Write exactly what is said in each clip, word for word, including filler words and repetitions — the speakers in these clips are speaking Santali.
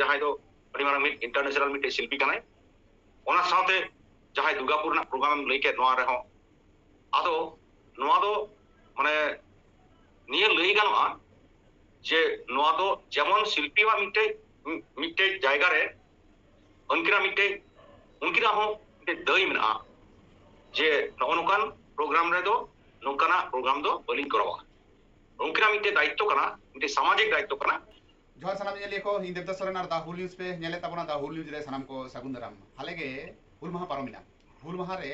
ᱡᱟᱦᱟᱸᱭ ᱫᱚ ᱟᱹᱰᱤ ᱢᱟᱨᱟᱝ ᱢᱤᱫ ᱤᱱᱴᱟᱨᱱᱮᱥᱚᱱᱟᱞ ᱢᱤᱫᱴᱮᱡ ᱥᱤᱞᱯᱤ ᱠᱟᱱᱟᱭ᱾ ᱚᱱᱟ ᱥᱟᱶᱛᱮ ᱡᱟᱦᱟᱸᱭ ᱫᱩᱨᱜᱟᱯᱩᱨ ᱨᱮᱱᱟᱜ ᱯᱨᱳᱜᱨᱟᱢ ᱮᱢ ᱞᱟᱹᱭ ᱠᱮᱫ, ᱱᱚᱣᱟ ᱨᱮᱦᱚᱸ ᱟᱫᱚ ᱱᱚᱣᱟ ᱫᱚ ᱢᱟᱱᱮ ᱱᱤᱭᱟᱹ ᱞᱟᱹᱭ ᱜᱟᱱᱚᱜᱼᱟ ᱡᱮ ᱱᱚᱣᱟ ᱫᱚ ᱡᱮᱢᱚᱱ ᱥᱤᱞᱯᱤᱭᱟᱜ ᱢᱤᱫᱴᱮᱡ, ᱢᱤᱫᱴᱮᱡ ᱡᱟᱭᱜᱟ ᱨᱮ ᱩᱱᱠᱤᱱᱟᱜ ᱢᱤᱫᱴᱮᱡ, ᱩᱱᱠᱤᱱᱟᱜ ᱦᱚᱸ ᱢᱤᱫᱴᱮᱡ ᱫᱟᱹᱭ ᱢᱮᱱᱟᱜᱼᱟ ᱡᱮ ᱱᱚᱜᱼᱚ ᱱᱚᱝᱠᱟᱱ ᱯᱨᱳᱜᱨᱟᱢ ᱨᱮᱫᱚ ᱱᱚᱝᱠᱟᱱᱟᱜ ᱯᱨᱳᱜᱨᱟᱢ ᱫᱚ ᱵᱟᱹᱞᱤᱧ ᱠᱚᱨᱟᱣᱟ᱾ ᱩᱱᱠᱤᱱᱟᱜ ᱢᱤᱫᱴᱮᱡ ᱫᱟᱭᱤᱛᱛᱚ ᱠᱟᱱᱟ, ᱢᱤᱫᱴᱮᱡ ᱥᱟᱢᱟᱡᱤᱠ ᱫᱟᱭᱤᱛᱛᱚ ᱠᱟᱱᱟ᱾ ᱡᱚᱦᱟᱨ ᱥᱟᱱᱟᱢ ᱧᱮᱧᱮᱞᱤᱭᱟᱹ ᱠᱚ, ᱤᱧ ᱫᱮᱵᱫᱟᱥ ᱥᱚᱨᱮᱱ ᱟᱨ ᱫᱟ ᱦᱩᱞ ᱱᱤᱭᱩᱡᱽ ᱯᱮ ᱧᱮᱞᱮᱫ ᱛᱟᱵᱚᱱᱟ᱾ ᱫᱟ ᱦᱩᱞ ᱱᱤᱭᱩᱡᱽ ᱨᱮ ᱥᱟᱱᱟᱢ ᱠᱚ ᱥᱟᱹᱜᱩᱱ ᱫᱟᱨᱟᱢ᱾ ᱦᱟᱞᱮ ᱜᱮ ᱦᱩᱞ ᱢᱟᱦᱟ ᱯᱟᱨᱚᱢᱮᱱᱟ᱾ ᱦᱩᱞ ᱢᱟᱦᱟ ᱨᱮ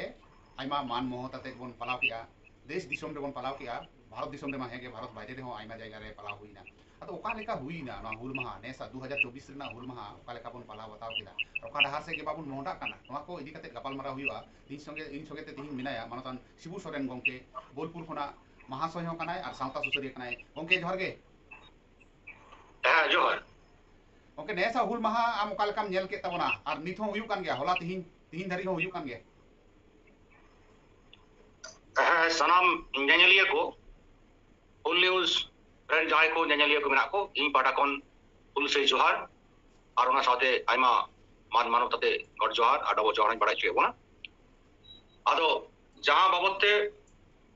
ᱟᱭᱢᱟ ᱢᱟᱱ ᱢᱚᱦᱚᱛ ᱟᱛᱮᱫ ᱵᱚᱱ ᱯᱟᱞᱟᱣ ᱠᱮᱜᱼᱟ, ᱫᱮᱥ ᱫᱤᱥᱚᱢ ᱨᱮᱵᱚᱱ ᱯᱟᱞᱟᱣ ᱠᱮᱜᱼᱟ, ᱵᱷᱟᱨᱚᱛ ᱫᱤᱥᱚᱢ ᱨᱮᱢᱟ ᱦᱮᱸ ᱜᱮ, ᱵᱷᱟᱨᱚᱛ ᱵᱟᱭᱨᱮ ᱨᱮᱦᱚᱸ ᱟᱭᱢᱟ ᱡᱟᱭᱜᱟ ᱨᱮ ᱯᱟᱞᱟᱣ ᱦᱩᱭᱱᱟ᱾ ᱟᱫᱚ ᱚᱠᱟ ᱞᱮᱠᱟ ᱦᱩᱭᱱᱟ ᱱᱚᱣᱟ ᱦᱩᱞ ᱢᱟᱦᱟ, ᱱᱮᱥᱟᱜ ᱫᱩ ᱦᱟᱡᱟᱨ ᱪᱚᱵᱵᱤᱥ ᱨᱮᱱᱟᱜ ᱦᱩᱞ ᱢᱟᱦᱟ ᱚᱠᱟ ᱞᱮᱠᱟ ᱵᱚᱱ ᱯᱟᱞᱟᱣ ᱵᱟᱛᱟᱣ ᱠᱮᱫᱟ, ᱚᱠᱟ ᱰᱟᱦᱟᱨ ᱥᱮᱫ ᱜᱮ ᱵᱟᱵᱚᱱ ᱢᱚᱦᱰᱟᱜ ᱠᱟᱱᱟ, ᱱᱚᱣᱟ ᱠᱚ ᱤᱫᱤ ᱠᱟᱛᱮᱫ ᱜᱟᱯᱟᱞᱢᱟᱨᱟᱣ ᱦᱩᱭᱩᱜᱼᱟ᱾ ᱤᱧ ᱥᱚᱸᱜᱮ, ᱤᱧ ᱥᱚᱸᱜᱮ ᱛᱮ ᱛᱮᱦᱮᱧ ᱢᱮᱱᱟᱭᱟ ᱢᱟᱱᱚᱛᱟᱱ ᱥᱤᱵᱩ ᱥᱚᱨᱮᱱ ᱜᱚᱢᱠᱮ, ᱵᱳᱞᱯᱩᱨ ᱠᱷᱚᱱᱟᱜ ᱢᱟᱦᱟᱥᱚᱭ ᱦᱚᱸ ᱠᱟᱱᱟᱭ ᱟᱨ ᱥᱟᱶᱛᱟ ᱥᱩᱥᱟᱹᱨᱤᱭᱟᱹ ᱠᱟᱱᱟᱭ᱾ ᱜᱚᱢᱠᱮ ᱡᱚᱦᱟᱨ ᱜᱮ᱾ ᱦᱮᱸ, ᱡᱚᱦᱟᱨ᱾ ᱜᱚᱢᱠᱮ, ᱱᱮᱥᱟᱜ ᱦᱩᱞ ᱢᱟᱦᱟ ᱟᱢ ᱚᱠᱟ ᱞᱮᱠᱟᱢ ᱧᱮᱞ ᱠᱮᱫ ᱛᱟᱵᱚᱱᱟ? ᱟᱨ ᱱᱤᱛ ᱦᱚᱸ ᱦᱩᱭᱩᱜ ᱠᱟᱱ ᱜᱮᱭᱟ, ᱦᱚᱞᱟ ᱛᱤᱦᱤᱧ, ᱛᱤᱦᱤᱧ ᱫᱷᱟᱹᱨᱤᱡ ᱦᱚᱸ ᱦᱩᱭᱩᱜ ᱠᱟᱱ ᱜᱮᱭᱟ᱾ ᱦᱮᱸ, ᱥᱟᱱᱟᱢ ᱧᱮᱧᱮᱞᱤᱭᱟᱹ ᱠᱚ, ᱦᱩᱞ ᱱᱤᱭᱩᱡᱽ ᱨᱮᱱ ᱡᱟᱦᱟᱸᱭ ᱠᱚ ᱧᱮᱧᱮᱞᱤᱭᱟᱹ ᱠᱚ ᱢᱮᱱᱟᱜ ᱠᱚ, ᱤᱧ ᱯᱟᱦᱴᱟ ᱠᱷᱚᱱ ᱦᱩᱞᱥᱟᱹᱭ ᱡᱚᱦᱟᱨ, ᱟᱨ ᱚᱱᱟ ᱥᱟᱶᱛᱮ ᱟᱭᱢᱟ ᱢᱟᱱ ᱢᱟᱱᱚᱛ ᱟᱛᱮ ᱜᱚᱰ ᱡᱚᱦᱟᱨ ᱟᱨ ᱰᱚᱵᱚᱜ ᱡᱚᱦᱟᱨ ᱤᱧ ᱵᱟᱲᱟᱭ ᱦᱚᱪᱚᱭᱮᱫ ᱵᱚᱱᱟ᱾ ᱟᱫᱚ ᱡᱟᱦᱟᱸ ᱵᱟᱵᱚᱛ ᱛᱮ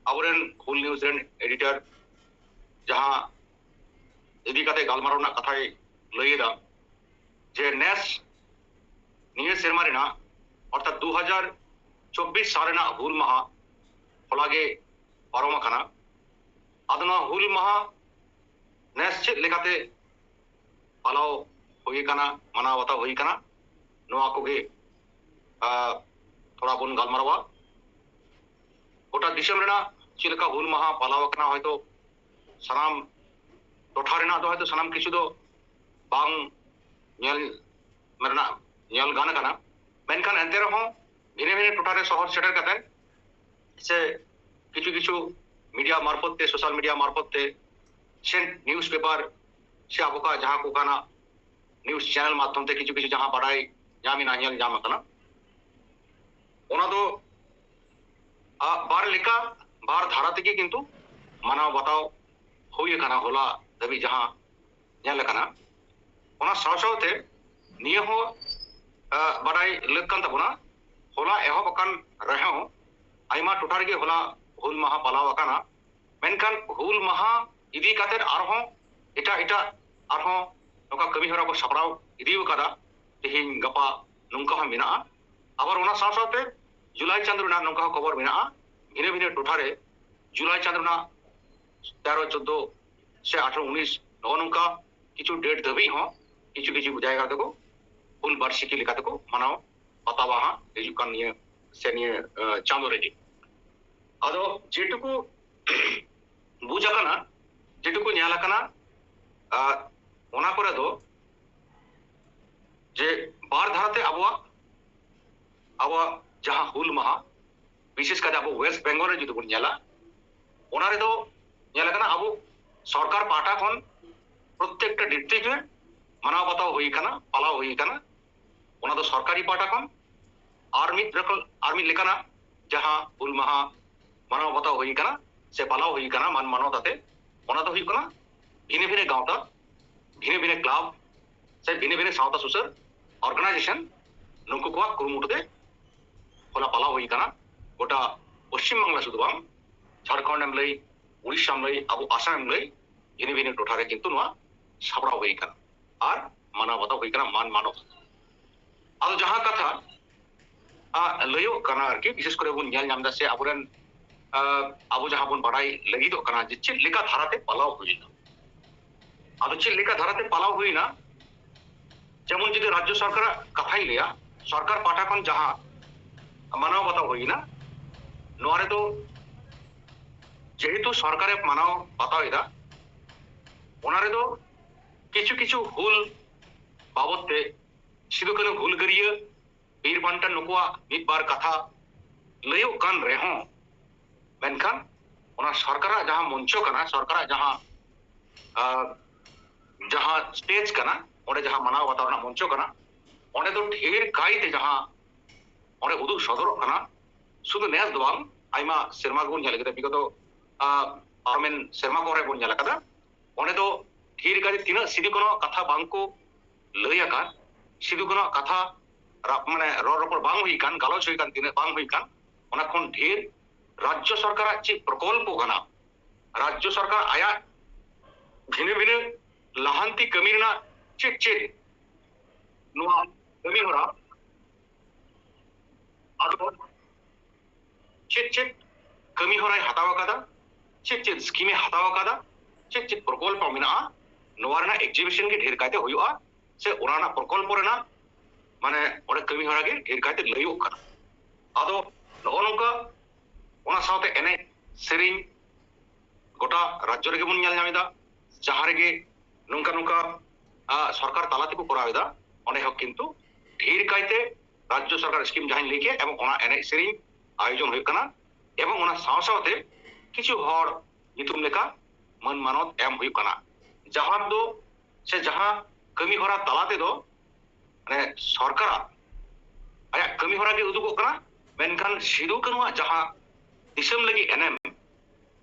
ᱟᱵᱚᱨᱮᱱ ᱦᱩᱞ ᱱᱤᱭᱩᱡᱽ ᱨᱮᱱ ᱮᱰᱤᱴᱚᱨ ᱡᱟᱦᱟᱸ ᱤᱫᱤ ᱠᱟᱛᱮ ᱜᱟᱞᱢᱟᱨᱟᱣ ᱨᱮᱱᱟᱜ ᱠᱟᱛᱷᱟᱭ ᱞᱟᱹᱭ ᱮᱫᱟ, ᱡᱮ ᱱᱮᱥ ᱱᱤᱭᱟᱹ ᱥᱮᱨᱢᱟ ᱨᱮᱱᱟᱜ, ᱚᱨᱛᱷᱟᱛ ᱫᱩ ᱦᱟᱡᱟᱨ ᱪᱚᱵᱵᱤᱥ ᱥᱟᱞ ᱨᱮᱱᱟᱜ ᱦᱩᱞ ᱢᱟᱦᱟ ᱦᱚᱞᱟ ᱜᱮ ᱯᱟᱨᱚᱢ ᱟᱠᱟᱱᱟ᱾ ᱟᱫᱚ ᱱᱚᱣᱟ ᱦᱩᱞ ᱢᱟᱦᱟ ᱱᱮᱥ ᱪᱮᱫ ᱞᱮᱠᱟᱛᱮ ᱯᱟᱞᱟᱣ ᱦᱩᱭ ᱟᱠᱟᱱᱟ, ᱢᱟᱱᱟᱣ ᱵᱟᱛᱟᱣ ᱦᱩᱭ ᱟᱠᱟᱱᱟ, ᱱᱚᱣᱟ ᱠᱚᱜᱮ, ᱟᱸ, ᱛᱷᱚᱲᱟ ᱵᱚᱱ ᱜᱟᱞᱢᱟᱨᱟᱣᱟ᱾ ᱜᱚᱴᱟ ᱫᱤᱥᱚᱢ ᱨᱮᱱᱟᱜ ᱪᱮᱫ ᱞᱮᱠᱟ ᱦᱩᱞ ᱢᱟᱦᱟ ᱯᱟᱞᱟᱣ ᱟᱠᱟᱱᱟ, ᱦᱚᱭᱛᱳ ᱥᱟᱱᱟᱢ ᱴᱚᱴᱷᱟ ᱨᱮᱱᱟᱜ ᱫᱚ ᱦᱚᱭᱛᱳ ᱥᱟᱱᱟᱢ ᱠᱤᱪᱷᱩ ᱫᱚ ᱵᱟᱝ ᱧᱮᱞ ᱨᱮᱱᱟᱜ ᱧᱮᱞ ᱜᱟᱱ ᱟᱠᱟᱱᱟ, ᱢᱮᱱᱠᱷᱟᱱ ᱮᱱᱛᱮ ᱨᱮᱦᱚᱸ ᱵᱷᱤᱱᱟᱹ ᱵᱷᱤᱱᱟᱹ ᱴᱚᱴᱷᱟ ᱨᱮ ᱥᱚᱦᱚᱨ ᱥᱮᱴᱮᱨ ᱠᱟᱛᱮ ᱥᱮ ᱠᱤᱪᱷᱩ ᱠᱤᱪᱷᱩ ᱢᱤᱰᱤᱭᱟ ᱢᱟᱨᱯᱷᱚᱛ ᱛᱮ, ᱥᱳᱥᱟᱞ ᱢᱤᱰᱤᱭᱟ ᱢᱟᱨᱯᱷᱚᱛ ᱛᱮ ᱥᱮ ᱱᱤᱭᱩᱡᱽ ᱯᱮᱯᱟᱨ ᱥᱮ ᱟᱵᱚ ᱠᱚᱣᱟᱜ ᱡᱟᱦᱟᱸ ᱠᱚ ᱠᱟᱱᱟ ᱱᱤᱭᱩᱡᱽ ᱪᱮᱱᱮᱞ ᱢᱟᱫᱽᱫᱷᱚᱢ ᱛᱮ ᱠᱤᱪᱷᱩ ᱠᱤᱪᱷᱩ ᱡᱟᱦᱟᱸ ᱵᱟᱰᱟᱭ ᱧᱟᱢ ᱮᱱᱟ, ᱧᱮᱞ ᱧᱟᱢ ᱟᱠᱟᱱᱟ, ᱚᱱᱟ ᱫᱚ, ᱟ, ᱵᱟᱨ ᱞᱮᱠᱟ, ᱵᱟᱨ ᱫᱷᱟᱨᱟ ᱛᱮᱜᱮ ᱠᱤᱱᱛᱩ ᱢᱟᱱᱟᱣ ᱵᱟᱛᱟᱣ ᱦᱩᱭ ᱟᱠᱟᱱᱟ ᱦᱚᱞᱟ ᱫᱷᱟᱹᱵᱤᱡ ᱡᱟᱦᱟᱸ ᱧᱮᱞ ᱟᱠᱟᱱᱟ᱾ ᱚᱱᱟ ᱥᱟᱶ ᱥᱟᱶᱛᱮ ᱱᱤᱭᱟᱹ ᱦᱚᱸ ᱵᱟᱰᱟᱭ ᱞᱟᱹᱠ ᱠᱟᱱ ᱛᱟᱵᱚᱱᱟ, ᱦᱚᱞᱟ ᱮᱦᱚᱵ ᱟᱠᱟᱱ ᱨᱮᱦᱚᱸ ᱟᱭᱢᱟ ᱴᱚᱴᱷᱟ ᱨᱮᱜᱮ ᱦᱚᱞᱟ ᱦᱩᱞ ᱢᱟᱦᱟ ᱯᱟᱞᱟᱣ ᱟᱠᱟᱱᱟ᱾ ᱢᱮᱱᱠᱷᱟᱱ ᱦᱩᱞ ᱢᱟᱦᱟ ᱤᱫᱤ ᱠᱟᱛᱮ ᱟᱨᱦᱚᱸ ᱮᱴᱟᱜ ᱮᱴᱟᱜ ᱟᱨᱦᱚᱸ ᱱᱚᱝᱠᱟ ᱠᱟᱹᱢᱤ ᱦᱚᱨᱟ ᱠᱚ ᱥᱟᱯᱲᱟᱣ ᱤᱫᱤ ᱟᱠᱟᱫᱟ᱾ ᱛᱮᱦᱮᱧ ᱜᱟᱯᱟ ᱱᱚᱝᱠᱟ ᱦᱚᱸ ᱢᱮᱱᱟᱜᱼᱟ᱾ ᱟᱵᱟᱨ ᱚᱱᱟ ᱥᱟᱶ ᱥᱟᱶᱛᱮ ᱡᱩᱞᱟᱭ ᱪᱟᱸᱫᱳ ᱨᱮᱱᱟᱜ ᱱᱚᱝᱠᱟ ᱦᱚᱸ ᱠᱷᱚᱵᱚᱨ ᱢᱮᱱᱟᱜᱼᱟ, ᱵᱷᱤᱱᱟᱹ ᱵᱷᱤᱱᱟᱹ ᱴᱚᱴᱷᱟ ᱨᱮ ᱡᱩᱞᱟᱭ ᱪᱟᱸᱫᱳ ᱨᱮᱱᱟᱜ ᱛᱮᱨᱚ, ᱪᱳᱫᱽᱫᱳ ᱥᱮ ᱟᱴᱷᱨᱚ, ᱩᱱᱤᱥ, ᱱᱚᱜᱼᱚ ᱱᱚᱝᱠᱟ ᱠᱤᱪᱷᱩ ᱰᱮᱴ ᱫᱷᱟᱹᱵᱤᱡ ᱦᱚᱸ ᱠᱤᱪᱷᱩ ᱠᱤᱪᱷᱩ ᱡᱟᱭᱜᱟ ᱨᱮᱫᱚ ᱦᱩᱞ ᱵᱟᱨᱥᱤᱠᱤ ᱞᱮᱠᱟ ᱛᱮᱠᱚ ᱢᱟᱱᱟᱣ ᱵᱟᱛᱟᱣᱟ ᱦᱟᱸᱜ ᱦᱤᱡᱩᱜ ᱠᱟᱱ ᱱᱤᱭᱟᱹ ᱥᱮ ᱱᱤᱭᱟᱹ ᱪᱟᱸᱫᱳ ᱨᱮᱜᱮ᱾ ᱟᱫᱚ ᱡᱮᱴᱩᱠᱩ ᱵᱩᱡᱽ ᱟᱠᱟᱱᱟ, ᱡᱮᱴᱩᱠᱩ ᱧᱮᱞ ᱟᱠᱟᱱᱟ, ᱚᱱᱟ ᱠᱚᱨᱮ ᱫᱚ ᱡᱮ ᱵᱟᱨ ᱫᱷᱟᱨᱟᱛᱮ ᱟᱵᱚᱣᱟᱜ ᱟᱵᱚᱣᱟᱜ ᱡᱟᱦᱟᱸ ᱦᱩᱞ ᱢᱟᱦᱟ, ᱵᱤᱥᱮᱥ ᱠᱟᱛᱮ ᱟᱵᱚ ᱳᱭᱮᱥᱴ ᱵᱮᱝᱜᱚᱞ ᱨᱮ ᱡᱩᱫᱤ ᱵᱚᱱ ᱧᱮᱞᱟ, ᱚᱱᱟ ᱨᱮᱫᱚ ᱧᱮᱞ ᱟᱠᱟᱱᱟ ᱟᱵᱚ ᱥᱚᱨᱠᱟᱨ ᱯᱟᱦᱴᱟ ᱠᱷᱚᱱ ᱯᱨᱚᱛᱛᱮᱠᱴᱟ ᱰᱤᱥᱴᱨᱤᱠᱴ ᱨᱮ ᱢᱟᱱᱟᱣ ᱵᱟᱛᱟᱣ ᱦᱩᱭ ᱟᱠᱟᱱᱟ, ᱯᱟᱞᱟᱣ ᱦᱩᱭ ᱟᱠᱟᱱᱟ᱾ ᱚᱱᱟ ᱫᱚ ᱥᱚᱨᱠᱟᱨᱤ ᱯᱟᱦᱴᱟ ᱠᱷᱚᱱ ᱟᱨ ᱢᱤᱫ ᱨᱚᱠᱚᱢ, ᱟᱨ ᱢᱤᱫ ᱞᱮᱠᱟᱱᱟᱜ ᱡᱟᱦᱟᱸ ᱦᱩᱞ ᱢᱟᱦᱟ ᱢᱟᱱᱟᱣ ᱵᱟᱛᱟᱣ ᱦᱩᱭ ᱟᱠᱟᱱᱟ ᱥᱮ ᱯᱟᱞᱟᱣ ᱦᱩᱭ ᱟᱠᱟᱱᱟ ᱢᱟᱱ ᱢᱟᱱᱚᱛ ᱟᱛᱮ, ᱚᱱᱟ ᱫᱚ ᱦᱩᱭᱩᱜ ᱠᱟᱱᱟ ᱵᱷᱤᱱᱟᱹ ᱵᱷᱤᱱᱟᱹ ᱜᱟᱶᱛᱟ, ᱵᱷᱤᱱᱟᱹ ᱵᱷᱤᱱᱟᱹ ᱠᱞᱟᱵᱽ ᱥᱮ ᱵᱷᱤᱱᱟᱹ ᱵᱷᱤᱱᱟᱹ ᱥᱟᱶᱛᱟ ᱥᱩᱥᱟᱹᱨ ᱚᱨᱜᱟᱱᱟᱭᱡᱮᱥᱚᱱ, ᱱᱩᱠᱩ ᱠᱚᱣᱟᱜ ᱠᱩᱨᱩᱢᱩᱴᱩ ᱛᱮ ᱦᱚᱞᱟ ᱯᱟᱞᱟᱣ ᱦᱩᱭ ᱟᱠᱟᱱᱟ᱾ ᱜᱚᱴᱟ ᱯᱚᱥᱪᱤᱢ ᱵᱟᱝᱞᱟ ᱥᱩᱫᱷᱩ ᱵᱟᱝ, ᱡᱷᱟᱲᱠᱷᱚᱸᱰ ᱮᱢ ᱞᱟᱹᱭ, ᱩᱲᱤᱥᱥᱟ ᱮᱢ ᱞᱟᱹᱭ, ᱟᱵᱚ ᱟᱥᱟᱢ ᱮᱢ ᱞᱟᱹᱭ, ᱵᱷᱤᱱᱟᱹ ᱵᱷᱤᱱᱟᱹ ᱴᱚᱴᱷᱟ ᱨᱮ ᱠᱤᱱᱛᱩ ᱱᱚᱣᱟ ᱥᱟᱯᱲᱟᱣ ᱦᱩᱭ ᱟᱠᱟᱱᱟ ᱟᱨ ᱢᱟᱱᱟᱣ ᱵᱟᱛᱟᱣ ᱦᱩᱭ ᱟᱠᱟᱱᱟ ᱢᱟᱱ ᱢᱟᱱᱚᱛ᱾ ᱟᱫᱚ ᱡᱟᱦᱟᱸ ᱠᱟᱛᱷᱟ ᱞᱟᱹᱭᱚᱜ ᱠᱟᱱᱟ ᱟᱨᱠᱤ, ᱵᱤᱥᱮᱥ ᱠᱚᱨᱮ ᱵᱚᱱ ᱧᱮᱞ ᱧᱟᱢ ᱮᱫᱟ ᱥᱮ ᱟᱵᱚᱨᱮᱱ ᱟᱵᱚ ᱡᱟᱦᱟᱸ ᱵᱚᱱ ᱵᱟᱲᱟᱭ ᱞᱟᱹᱜᱤᱫᱚᱜ ᱠᱟᱱᱟ ᱡᱮ ᱪᱮᱫ ᱞᱮᱠᱟ ᱫᱷᱟᱨᱟᱛᱮ ᱯᱟᱞᱟᱣ ᱦᱩᱭᱱᱟ᱾ ᱟᱫᱚ ᱪᱮᱫ ᱞᱮᱠᱟ ᱫᱷᱟᱨᱟᱛᱮ ᱯᱟᱞᱟᱣ ᱦᱩᱭᱱᱟ, ᱡᱮᱢᱚᱱ ᱡᱩᱫᱤ ᱨᱟᱡᱽᱡᱚ ᱥᱚᱨᱠᱟᱨᱟᱜ ᱠᱟᱛᱷᱟᱧ ᱞᱟᱹᱭᱟ, ᱥᱚᱨᱠᱟᱨ ᱯᱟᱦᱴᱟ ᱠᱷᱚᱱ ᱡᱟᱦᱟᱸ ᱢᱟᱱᱟᱣ ᱵᱟᱛᱟᱣ ᱦᱩᱭᱱᱟ, ᱱᱚᱣᱟ ᱨᱮᱫᱚ ᱡᱮᱦᱮᱛᱩ ᱥᱚᱨᱠᱟᱨᱮ ᱢᱟᱱᱟᱣ ᱵᱟᱛᱟᱣ ᱮᱫᱟ, ᱚᱱᱟ ᱨᱮᱫᱚ ᱠᱤᱪᱷᱩ ᱠᱤᱪᱷᱩ ᱦᱩᱞ ᱵᱟᱵᱚᱛ ᱛᱮ ᱥᱤᱫᱩ ᱠᱟᱹᱱᱦᱩ ᱦᱩᱞᱜᱟᱹᱨᱤᱭᱟᱹ ᱵᱤᱨ ᱵᱟᱱᱴᱟ ᱱᱩᱠᱩᱣᱟᱜ ᱢᱤᱫ ᱵᱟᱨ ᱠᱟᱛᱷᱟ ᱞᱟᱹᱭᱚᱜ ᱠᱟᱱ ᱨᱮᱦᱚᱸ, ᱢᱮᱱᱠᱷᱟᱱ ᱚᱱᱟ ᱥᱚᱨᱠᱟᱨᱟᱜ ᱡᱟᱦᱟᱸ ᱢᱚᱧᱪᱚ ᱠᱟᱱᱟ, ᱥᱚᱨᱠᱟᱨᱟᱜ ᱡᱟᱦᱟᱸ ᱡᱟᱦᱟᱸ ᱥᱴᱮᱡᱽ ᱠᱟᱱᱟ, ᱚᱸᱰᱮ ᱡᱟᱦᱟᱸ ᱢᱟᱱᱟᱣ ᱵᱟᱛᱟᱣ ᱨᱮᱱᱟᱜ ᱢᱚᱧᱪᱚ ᱠᱟᱱᱟ, ᱚᱸᱰᱮ ᱫᱚ ᱰᱷᱮᱨ ᱠᱟᱭᱛᱮ ᱡᱟᱦᱟᱸ ᱚᱸᱰᱮ ᱩᱫᱩᱜ ᱥᱚᱫᱚᱨᱚᱜ ᱠᱟᱱᱟ, ᱥᱩᱫᱷᱩ ᱱᱮᱥ ᱫᱚ ᱵᱟᱝ, ᱟᱭᱢᱟ ᱥᱮᱨᱢᱟ ᱜᱮᱵᱚᱱ ᱧᱮᱞ ᱠᱮᱫᱟ, ᱵᱤᱜᱚᱛᱚ ᱯᱟᱨᱚᱢᱮᱱ ᱥᱮᱨᱢᱟ ᱠᱚᱨᱮ ᱵᱚᱱ ᱧᱮᱞ ᱟᱠᱟᱫᱟ᱾ ᱚᱸᱰᱮ ᱫᱚ ᱰᱷᱮᱨ ᱠᱟᱭᱛᱮ ᱛᱤᱱᱟᱹᱜ ᱥᱤᱫᱩ ᱠᱟᱹᱱᱦᱩᱣᱟᱜ ᱠᱟᱛᱷᱟ ᱵᱟᱝ ᱠᱚ ᱞᱟᱹᱭ ᱟᱠᱟᱱ, ᱥᱤᱫᱩ ᱠᱟᱹᱱᱩᱣᱟᱜ ᱠᱟᱛᱷᱟ ᱨᱟᱯ-, ᱢᱟᱱᱮ ᱨᱚᱲ ᱨᱚᱯᱚᱲ ᱵᱟᱝ ᱦᱩᱭ ᱠᱟᱱ, ᱜᱟᱞᱚᱪ ᱦᱩᱭ ᱠᱟᱱ, ᱛᱤᱱᱟᱹᱜ ᱵᱟᱝ ᱦᱩᱭ ᱠᱟᱱ, ᱚᱱᱟ ᱠᱷᱚᱱ ᱰᱷᱮᱨ ᱨᱟᱡᱽᱡᱚ ᱥᱚᱨᱠᱟᱨᱟᱜ ᱪᱮᱫ ᱯᱨᱚᱠᱚᱞᱯᱚ ᱠᱟᱱᱟ, ᱨᱟᱡᱽᱡᱚ ᱥᱚᱨᱠᱟᱨ ᱟᱭᱟᱜ ᱵᱷᱤᱱᱟᱹ ᱵᱷᱤᱱᱟᱹ ᱞᱟᱦᱟᱱᱛᱤ ᱠᱟᱹᱢᱤ ᱨᱮᱱᱟᱜ ᱪᱮᱫ ᱪᱮᱫ ᱱᱚᱣᱟ ᱠᱟᱹᱢᱤ ᱦᱚᱨᱟ, ᱟᱫᱚ ᱪᱮᱫ ᱪᱮᱫ ᱠᱟᱹᱢᱤ ᱦᱚᱨᱟᱭ ᱦᱟᱛᱟᱣ ᱟᱠᱟᱫᱟ, ᱪᱮᱫ ᱪᱮᱫ ᱥᱠᱤᱢᱮ ᱦᱟᱛᱟᱣ ᱟᱠᱟᱫᱟ, ᱪᱮᱫ ᱪᱮᱫ ᱯᱨᱚᱠᱚᱞᱯᱚ ᱢᱮᱱᱟᱜᱼᱟ, ᱱᱚᱣᱟ ᱨᱮᱱᱟᱜ ᱮᱠᱡᱤᱵᱤᱥᱚᱱ ᱜᱮ ᱰᱷᱮᱨ ᱠᱟᱭᱛᱮ ᱦᱩᱭᱩᱜᱼᱟ, ᱥᱮ ᱚᱱᱟ ᱨᱮᱱᱟᱜ ᱯᱨᱚᱠᱚᱞᱯᱚ ᱨᱮᱱᱟᱜ, ᱢᱟᱱᱮ, ᱚᱸᱰᱮ ᱠᱟᱹᱢᱤ ᱦᱚᱨᱟ ᱜᱮ ᱰᱷᱮᱨ ᱠᱟᱭᱛᱮ ᱞᱟᱹᱭᱚᱜ ᱠᱟᱱᱟ᱾ ᱟᱫᱚ ᱱᱚᱜᱼᱚ ᱱᱚᱝᱠᱟ, ᱚᱱᱟ ᱥᱟᱶᱛᱮ ᱮᱱᱮᱡ ᱥᱮᱨᱮᱧ, ᱜᱚᱴᱟ ᱨᱟᱡᱽᱡᱚ ᱨᱮᱜᱮ ᱵᱚᱱ ᱧᱮᱞ ᱧᱟᱢ ᱮᱫᱟ, ᱡᱟᱦᱟᱸ ᱨᱮᱜᱮ ᱱᱚᱝᱠᱟ ᱱᱚᱝᱠᱟ, ᱟ, ᱥᱚᱨᱠᱟᱨ ᱛᱟᱞᱟ ᱛᱮᱠᱚ ᱠᱚᱨᱟᱣ ᱮᱫᱟ, ᱚᱸᱰᱮ ᱦᱚᱸ ᱠᱤᱱᱛᱩ ᱰᱷᱮᱨ ᱠᱟᱭᱛᱮ ᱨᱟᱡᱽᱡᱚ ᱥᱚᱨᱠᱟᱨ ᱥᱠᱤᱢ ᱡᱟᱦᱟᱸᱧ ᱞᱟᱹᱭ ᱠᱮᱫ, ᱮᱵᱚᱝ ᱚᱱᱟ ᱮᱱᱮᱡ ᱥᱮᱨᱮᱧ ᱟᱭᱳᱡᱚᱱ ᱦᱩᱭᱩᱜ ᱠᱟᱱᱟ, ᱮᱵᱚᱝ ᱚᱱᱟ ᱥᱟᱶ ᱥᱟᱶᱛᱮ ᱠᱤᱪᱷᱩ ᱦᱚᱲ ᱧᱩᱛᱩᱢ ᱞᱮᱠᱟ ᱢᱟᱹᱱ ᱢᱟᱱᱚᱛ ᱮᱢ ᱦᱩᱭᱩᱜ ᱠᱟᱱᱟ, ᱡᱟᱦᱟᱸ ᱫᱚ, ᱥᱮ ᱡᱟᱦᱟᱸ ᱠᱟᱹᱢᱤ ᱦᱚᱨᱟ ᱛᱟᱞᱟ ᱛᱮᱫᱚ, ᱢᱟᱱᱮ, ᱥᱚᱨᱠᱟᱨᱟᱜ ᱟᱭᱟᱜ ᱠᱟᱹᱢᱤ ᱦᱚᱨᱟ ᱜᱮ ᱩᱫᱩᱜᱚᱜ ᱠᱟᱱᱟ, ᱢᱮᱱᱠᱷᱟᱱ ᱥᱤᱫᱩ ᱠᱟᱹᱱᱩᱣᱟᱜ ᱡᱟᱦᱟᱸ ᱫᱤᱥᱚᱢ ᱞᱟᱹᱜᱤᱫ ᱮᱱᱮᱢ,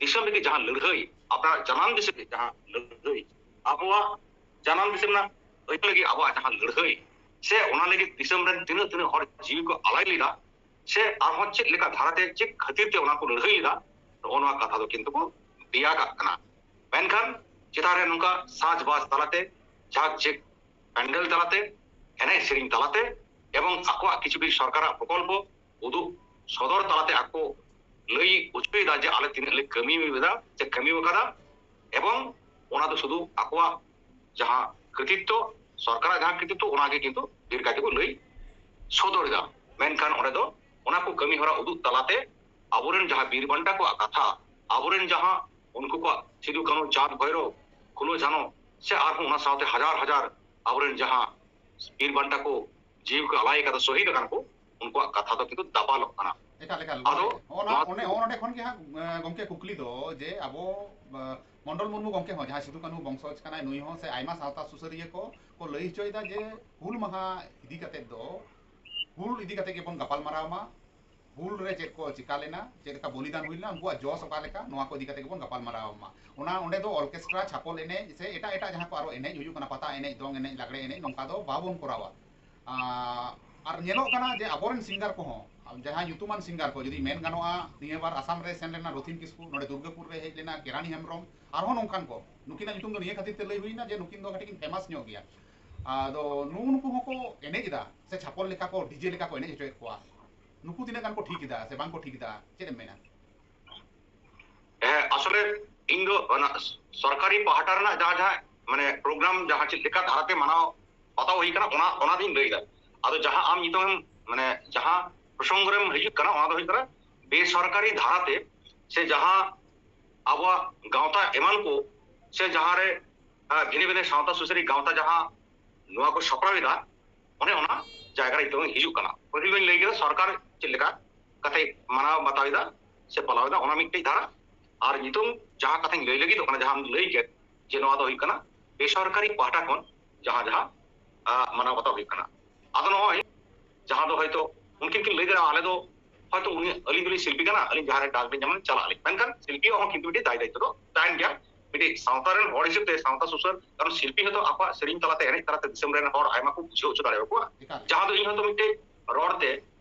ᱫᱤᱥᱚᱢ ᱞᱟᱹᱜᱤᱫ ᱡᱟᱦᱟᱸ ᱞᱟᱹᱲᱦᱟᱹᱭ, ᱟᱵᱚᱣᱟᱜ ᱡᱟᱱᱟᱢ ᱫᱤᱥᱚᱢ ᱞᱟᱹᱜᱤᱫ ᱡᱟᱦᱟᱸ ᱞᱟᱹᱲᱦᱟᱹᱭ, ᱟᱵᱚᱣᱟᱜ ᱡᱟᱱᱟᱢ ᱫᱤᱥᱚᱢ ᱨᱮᱱᱟᱜ ᱟᱹᱭᱫᱟᱹᱨ ᱞᱟᱹᱜᱤᱫ ᱟᱵᱚᱣᱟᱜ ᱡᱟᱦᱟᱸ ᱞᱟᱹᱲᱦᱟᱹᱭ, ᱥᱮ ᱚᱱᱟ ᱞᱟᱹᱜᱤᱫ ᱫᱤᱥᱚᱢ ᱨᱮᱱ ᱛᱤᱱᱟᱹᱜ ᱛᱤᱱᱟᱹᱜ ᱦᱚᱲ ᱡᱤᱣᱤ ᱠᱚ ᱟᱞᱟᱭ ᱞᱮᱫᱟ, ᱥᱮ ᱟᱨᱦᱚᱸ ᱪᱮᱫ ᱞᱮᱠᱟ ᱫᱷᱟᱨᱟᱛᱮ, ᱪᱮᱫ ᱠᱷᱟᱹᱛᱤᱨ ᱛᱮ ᱚᱱᱟ ᱠᱚ ᱞᱟᱹᱲᱦᱟᱹᱭ ᱞᱮᱫᱟ, ᱱᱚᱜᱼᱚ ᱱᱚᱣᱟ ᱠᱟᱛᱷᱟ ᱫᱚ ᱠᱤᱱᱛᱩ ᱠᱚ ᱫᱮᱭᱟ ᱠᱟᱜ ᱠᱟᱱᱟ᱾ ᱢᱮᱱᱠᱷᱟᱱ ᱪᱮᱛᱟᱱ ᱨᱮ ᱱᱚᱝᱠᱟ ᱥᱟᱡᱽᱵᱟᱡᱽ ᱛᱟᱞᱟᱛᱮ, ᱡᱷᱟᱠ ᱡᱷᱤᱠ ᱯᱮᱱᱰᱮᱞ ᱛᱟᱞᱟᱛᱮ, ᱮᱱᱮᱡ ᱥᱮᱨᱮᱧ ᱛᱟᱞᱟᱛᱮ, ᱮᱵᱚᱝ ᱟᱠᱚᱣᱟᱜ ᱠᱤᱪᱷᱩ ᱠᱤᱪᱷᱩ ᱥᱚᱨᱠᱟᱨᱟᱜ ᱯᱨᱚᱠᱚᱞᱯᱚ ᱩᱫᱩᱜ ᱥᱚᱫᱚᱨ ᱛᱟᱞᱟᱛᱮ ᱟᱠᱚ ᱞᱟᱹᱭ ᱦᱚᱪᱚᱭᱮᱫᱟ ᱡᱮ ᱟᱞᱮ ᱛᱤᱱᱟᱹᱜ ᱞᱮ ᱠᱟᱹᱢᱤ ᱮᱫᱟ ᱥᱮ ᱠᱟᱹᱢᱤ ᱟᱠᱟᱫᱟ, ᱮᱵᱚᱝ ᱚᱱᱟ ᱫᱚ ᱥᱩᱫᱷᱩ ᱟᱠᱚᱣᱟᱜ ᱡᱟᱦᱟᱸ ᱠᱨᱤᱛᱤᱛᱛᱚ, ᱥᱚᱨᱠᱟᱨᱟᱜ ᱡᱟᱦᱟᱸ ᱠᱨᱤᱛᱤᱛᱛᱚ, ᱚᱱᱟᱜᱮ ᱠᱤᱱᱛᱩ ᱰᱷᱮᱨ ᱠᱟᱭ ᱛᱮᱠᱚ ᱞᱟᱹᱭ ᱥᱚᱫᱚᱨ ᱮᱫᱟ᱾ ᱢᱮᱱᱠᱷᱟᱱ ᱚᱸᱰᱮ ᱫᱚ ᱚᱱᱟ ᱠᱚ ᱠᱟᱹᱢᱤ ᱦᱚᱨᱟ ᱩᱫᱩᱜ ᱛᱟᱞᱟᱛᱮ ᱟᱵᱚᱨᱮᱱ ᱡᱟᱦᱟᱸ ᱵᱤᱨ ᱵᱟᱱᱴᱟ ᱠᱚᱣᱟᱜ ᱠᱟᱛᱷᱟ, ᱟᱵᱚᱨᱮᱱ ᱡᱟᱦᱟᱸ ᱩᱱᱠᱩ ᱠᱚᱣᱟᱜ ᱥᱤᱫᱩ ᱠᱟᱹᱱᱦᱩ, ᱪᱟᱸᱫᱽ ᱵᱷᱳᱭᱨᱳᱵ, ᱯᱷᱩᱞᱳ ᱡᱷᱟᱱᱳ, ᱥᱮ ᱟᱨᱦᱚᱸ ᱚᱱᱟ ᱥᱟᱶᱛᱮ ᱦᱟᱡᱟᱨ ᱦᱟᱡᱟᱨ ᱟᱵᱚᱨᱮᱱ ᱡᱟᱦᱟᱸ ᱵᱤᱨ ᱵᱟᱱᱴᱟ ᱠᱚ ᱡᱤᱣᱤ ᱠᱚ ᱟᱞᱟᱭ ᱟᱠᱟᱫᱟ, ᱥᱚᱦᱤᱫ ᱟᱠᱟᱱ ᱠᱚ, ᱩᱱᱠᱩᱣᱟᱜ ᱠᱟᱛᱷᱟ ᱫᱚ ᱠᱤᱱᱛᱩ ᱫᱟᱯᱟᱞᱚᱜ ᱠᱟᱱᱟ᱾ ᱮᱠᱟᱞ, ᱮᱠᱟᱞ᱾ ᱟᱫᱚ ᱜᱚᱢᱠᱮ, ᱦᱚᱸᱜᱼᱚ ᱱᱟ, ᱱᱚᱣᱟ ᱚᱱᱮ, ᱦᱚᱸᱜᱼᱚ ᱱᱚᱰᱮ ᱠᱷᱚᱱ ᱜᱮ ᱦᱟᱸᱜ, ᱮ, ᱜᱚᱢᱠᱮ, ᱠᱩᱠᱞᱤ ᱫᱚ ᱡᱮ ᱟᱵᱚ, ᱮ, ᱢᱚᱱᱰᱚᱞ ᱢᱩᱨᱢᱩ ᱜᱚᱢᱠᱮ ᱦᱚᱸ, ᱡᱟᱦᱟᱸᱭ ᱥᱤᱫᱩ ᱠᱟᱹᱱᱦᱩ ᱵᱚᱝᱥᱚᱡᱽ ᱠᱟᱱᱟᱭ, ᱱᱩᱭ ᱦᱚᱸ ᱥᱮ ᱟᱭᱢᱟ ᱥᱟᱶᱛᱟ ᱥᱩᱥᱟᱹᱨᱤᱭᱟᱹ ᱠᱚ ᱠᱚ ᱞᱟᱹᱭ ᱦᱚᱪᱚᱭᱮᱫᱟ ᱡᱮ ᱦᱩᱞ ᱢᱟᱦᱟ ᱤᱫᱤ ᱠᱟᱛᱮᱫ ᱫᱚ, ᱦᱩᱞ ᱤᱫᱤ ᱠᱟᱛᱮᱫ ᱜᱮᱵᱚᱱ ᱜᱟᱯᱟᱞ ᱢᱟᱨᱟᱣ ᱢᱟ, ᱦᱩᱞ ᱨᱮ ᱪᱮᱫ ᱠᱚ ᱪᱤᱠᱟ ᱞᱮᱱᱟ, ᱪᱮᱫ ᱞᱮᱠᱟ ᱵᱚᱞᱤᱫᱟᱱ ᱦᱩᱭ ᱞᱮᱱᱟ, ᱩᱱᱠᱩᱣᱟᱜ ᱡᱚᱥ ᱚᱠᱟ ᱞᱮᱠᱟ, ᱱᱚᱣᱟ ᱠᱚ ᱤᱫᱤ ᱠᱟᱛᱮ ᱜᱮᱵᱚᱱ ᱜᱟᱯᱟᱞ ᱢᱟᱨᱟᱣ ᱢᱟ᱾ ᱚᱱᱟ ᱚᱸᱰᱮ ᱫᱚ ᱚᱨᱠᱮᱥᱴᱨᱟ, ᱪᱷᱟᱯᱚᱞ ᱮᱱᱮᱡ ᱥᱮ ᱮᱴᱟᱜ ᱮᱴᱟᱜ ᱡᱟᱦᱟᱸ ᱠᱚ ᱟᱨᱚ ᱮᱱᱮᱡ ᱦᱩᱭᱩᱜ ᱠᱟᱱᱟ, ᱯᱟᱛᱟ ᱮᱱᱮᱡ, ᱫᱚᱝ ᱮᱱᱮᱡ, ᱞᱟᱜᱽᱲᱮ ᱮᱱᱮᱡ, ᱱᱚᱝᱠᱟ ᱫᱚ ᱵᱟᱵᱚᱱ ᱠᱚᱨᱟᱣᱟ᱾ ᱟᱨ ᱧᱮᱞᱚᱜ ᱠᱟᱱᱟ ᱡᱮ ᱟᱵᱚᱨᱮᱱ ᱥᱤᱝᱜᱟᱨ ᱠᱚᱦᱚᱸ, ᱡᱟᱦᱟᱸᱭ ᱧᱩᱛᱩᱢᱟᱱ ᱥᱤᱝᱜᱟᱨ ᱠᱚ ᱡᱩᱫᱤ ᱢᱮᱱ ᱜᱟᱱᱚᱜᱼᱟ, ᱱᱤᱭᱟᱹ ᱵᱟᱨ ᱟᱥᱟᱢ ᱨᱮ ᱥᱮᱱ ᱞᱮᱱᱟ ᱨᱚᱛᱷᱤᱱ ᱠᱤᱥᱠᱩ, ᱱᱚᱰᱮ ᱫᱩᱨᱜᱟᱹᱯᱩᱨ ᱨᱮ ᱦᱮᱡ ᱞᱮᱱᱟ ᱠᱮᱨᱟᱱᱤ ᱦᱮᱢᱵᱨᱚᱢ, ᱟᱨᱦᱚᱸ ᱱᱚᱝᱠᱟᱱ ᱠᱚ᱾ ᱱᱩᱠᱤᱱᱟᱜ ᱧᱩᱛᱩᱢ ᱫᱚ ᱱᱤᱭᱟᱹ ᱠᱷᱟᱹᱛᱤᱨ ᱛᱮ ᱞᱟᱹᱭ ᱦᱩᱭᱱᱟ ᱡᱮ ᱱᱩᱠᱤᱱ ᱫᱚ ᱠᱟᱹᱴᱤᱡ ᱠᱤᱱ ᱯᱷᱮᱢᱟᱥ ᱧᱚᱜ ᱜᱮᱭᱟ᱾ ᱟᱫᱚ ᱱᱩᱜᱼᱩ ᱱᱩᱠᱩ ᱦᱚᱸᱠᱚ ᱮᱱᱮᱡ ᱮᱫᱟ ᱥᱮ ᱪᱷᱟᱯᱚᱞ ᱞᱮᱠᱟ ᱠᱚ, ᱰᱤᱡᱮ ᱞᱮᱠᱟ ᱠᱚ ᱮᱱᱮᱡ ᱦᱚᱪᱚᱭᱮᱫ ᱠᱚᱣᱟ᱾ ᱱᱩᱠᱩ ᱛᱤᱱᱟᱹᱜ ᱜᱟᱱ ᱠᱚ ᱴᱷᱤᱠ ᱮᱫᱟ ᱥᱮ ᱵᱟᱝ ᱠᱚ ᱴᱷᱤᱠ ᱮᱫᱟ, ᱪᱮᱫ ᱮᱢ ᱢᱮᱱᱟ? ᱦᱮᱸ, ᱟᱥᱚᱞᱮ ᱤᱧ ᱫᱚ ᱚᱱᱟ ᱥᱚᱨᱠᱟᱨᱤ ᱯᱟᱦᱴᱟ ᱨᱮᱱᱟᱜ ᱡᱟᱦᱟᱸ ᱡᱟᱦᱟᱸ ᱢᱟᱱᱮ ᱯᱨᱳᱜᱨᱟᱢ ᱡᱟᱦᱟᱸ ᱪᱮᱫ ᱞᱮᱠᱟ ᱫᱷᱟᱨᱟᱛᱮ ᱢᱟᱱᱟᱣ ᱵᱟᱛᱟᱣ ᱦᱩᱭ ᱠᱟᱱᱟ, ᱚᱱᱟ ᱚᱱᱟ ᱫᱚᱧ ᱞᱟᱹᱭ ᱮᱫᱟ᱾ ᱟᱫᱚ ᱡᱟᱦᱟᱸ ᱟᱢ ᱱᱤᱛᱚᱝ ᱮᱢ ᱢᱟᱱᱮ ᱡᱟᱦᱟᱸ ᱯᱨᱚᱥᱚᱝᱜᱚ ᱨᱮᱢ ᱦᱤᱡᱩᱜ ᱠᱟᱱᱟ, ᱚᱱᱟ ᱫᱚ ᱦᱩᱭᱩᱜ ᱠᱟᱱᱟ ᱵᱮᱥᱚᱨᱠᱟᱨᱤ ᱫᱷᱟᱨᱟᱛᱮ ᱥᱮ ᱡᱟᱦᱟᱸ ᱟᱵᱚᱣᱟᱜ ᱜᱟᱶᱛᱟ ᱮᱢᱟᱱ ᱠᱚ ᱥᱮ ᱡᱟᱦᱟᱸ ᱨᱮ ᱵᱷᱤᱱᱟᱹ ᱵᱷᱤᱱᱟᱹ ᱥᱟᱶᱛᱟ ᱥᱩᱥᱟᱹᱨᱤ ᱜᱟᱶᱛᱟ ᱡᱟᱦᱟᱸ ᱱᱚᱣᱟ ᱠᱚ ᱥᱟᱯᱲᱟᱣ ᱮᱫᱟ, ᱚᱱᱮ ᱚᱱᱟ ᱡᱟᱭᱜᱟ ᱨᱮ ᱱᱤᱛᱚᱝ ᱦᱤᱡᱩᱜ ᱠᱟᱱᱟ᱾ ᱯᱟᱹᱦᱤᱞ ᱫᱚᱧ ᱞᱟᱹᱭ ᱠᱮᱫᱟ ᱥᱚᱨᱠᱟᱨ ᱪᱮᱫ ᱞᱮᱠᱟ ᱠᱟᱛᱮ ᱢᱟᱱᱟᱣ ᱵᱟᱛᱟᱣ ᱮᱫᱟ ᱥᱮ ᱯᱟᱞᱟᱣ ᱮᱫᱟ, ᱚᱱᱟ ᱢᱤᱫᱴᱮᱡ ᱫᱷᱟᱨᱟ᱾ ᱟᱨ ᱱᱤᱛᱚᱝ ᱡᱟᱦᱟᱸ ᱠᱟᱛᱷᱟᱧ ᱞᱟᱹᱭ ᱞᱟᱹᱜᱤᱫᱚᱜ ᱠᱟᱱᱟ, ᱡᱟᱦᱟᱸᱢ ᱞᱟᱹᱭ ᱠᱮᱫ ᱡᱮ ᱱᱚᱣᱟ ᱫᱚ ᱦᱩᱭᱩᱜ ᱠᱟᱱᱟ ᱵᱮᱥᱚᱨᱠᱟᱨᱤ ᱯᱟᱦᱴᱟ ᱠᱷᱚᱱ ᱡᱟᱦᱟᱸ ᱡᱟᱦᱟᱸ ᱟᱜ, ᱢᱟᱱᱟᱣ ᱵᱟᱛᱟᱣ ᱦᱩᱭᱩᱜ ᱠᱟᱱᱟ᱾ ᱟᱫᱚ ᱱᱚᱜᱼᱚᱭ ᱡᱟᱦᱟᱸ ᱫᱚ ᱦᱚᱭᱛᱳ ᱩᱱᱠᱤᱱ ᱠᱤᱱ ᱞᱟᱹᱭ ᱫᱟᱲᱮᱭᱟᱜᱼᱟ, ᱟᱞᱮ ᱫᱚ ᱦᱚᱭᱛᱳ ᱩᱱᱤ, ᱟᱹᱞᱤᱧ ᱫᱚᱞᱤᱧ ᱥᱤᱞᱯᱤ ᱠᱟᱱᱟ, ᱟᱹᱞᱤᱧ ᱡᱟᱦᱟᱸ ᱨᱮ ᱰᱟᱠ ᱞᱤᱧ ᱧᱟᱢᱟ ᱪᱟᱞᱟᱜ ᱟᱹᱞᱤᱧ, ᱢᱮᱱᱠᱷᱟᱱ ᱥᱤᱞᱯᱤᱭᱟᱜ ᱦᱚᱸ ᱠᱤᱱᱛᱩ ᱢᱤᱫᱴᱮᱡ ᱫᱟᱭ ᱫᱟᱭᱤᱛᱛᱚ ᱫᱚ ᱛᱟᱦᱮᱱ ᱜᱮᱭᱟ᱾ ᱢᱤᱫᱴᱮᱡ ᱥᱟᱶᱛᱟ ᱨᱮᱱ ᱦᱚᱲ ᱦᱤᱥᱟᱹᱵ ᱛᱮ ᱥᱟᱶᱛᱟ ᱥᱩᱥᱟᱹᱨ, ᱠᱟᱨᱚᱱ ᱥᱤᱞᱯᱤ ᱦᱚᱸᱛᱚ ᱟᱠᱚᱣᱟᱜ ᱥᱮᱨᱮᱧ ᱛᱟᱞᱟᱛᱮ, ᱮᱱᱮᱡ ᱛᱟᱞᱟᱛᱮ ᱫᱤᱥᱚᱢ ᱨᱮᱱ ᱦᱚᱲ ᱟᱭᱢᱟ ᱠᱚ ᱵᱩᱡᱷᱟᱹᱣ ᱦᱚᱪᱚ ᱫᱟᱲᱮᱭᱟᱠᱚᱣᱟ᱾ ᱮᱠᱟᱞ᱾ ᱡᱟᱦᱟᱸ ᱫᱚ ᱤᱧ ᱦᱚᱭᱛᱳ ᱢᱤᱫᱴᱮᱡ ᱨᱚᱲ ᱛᱮ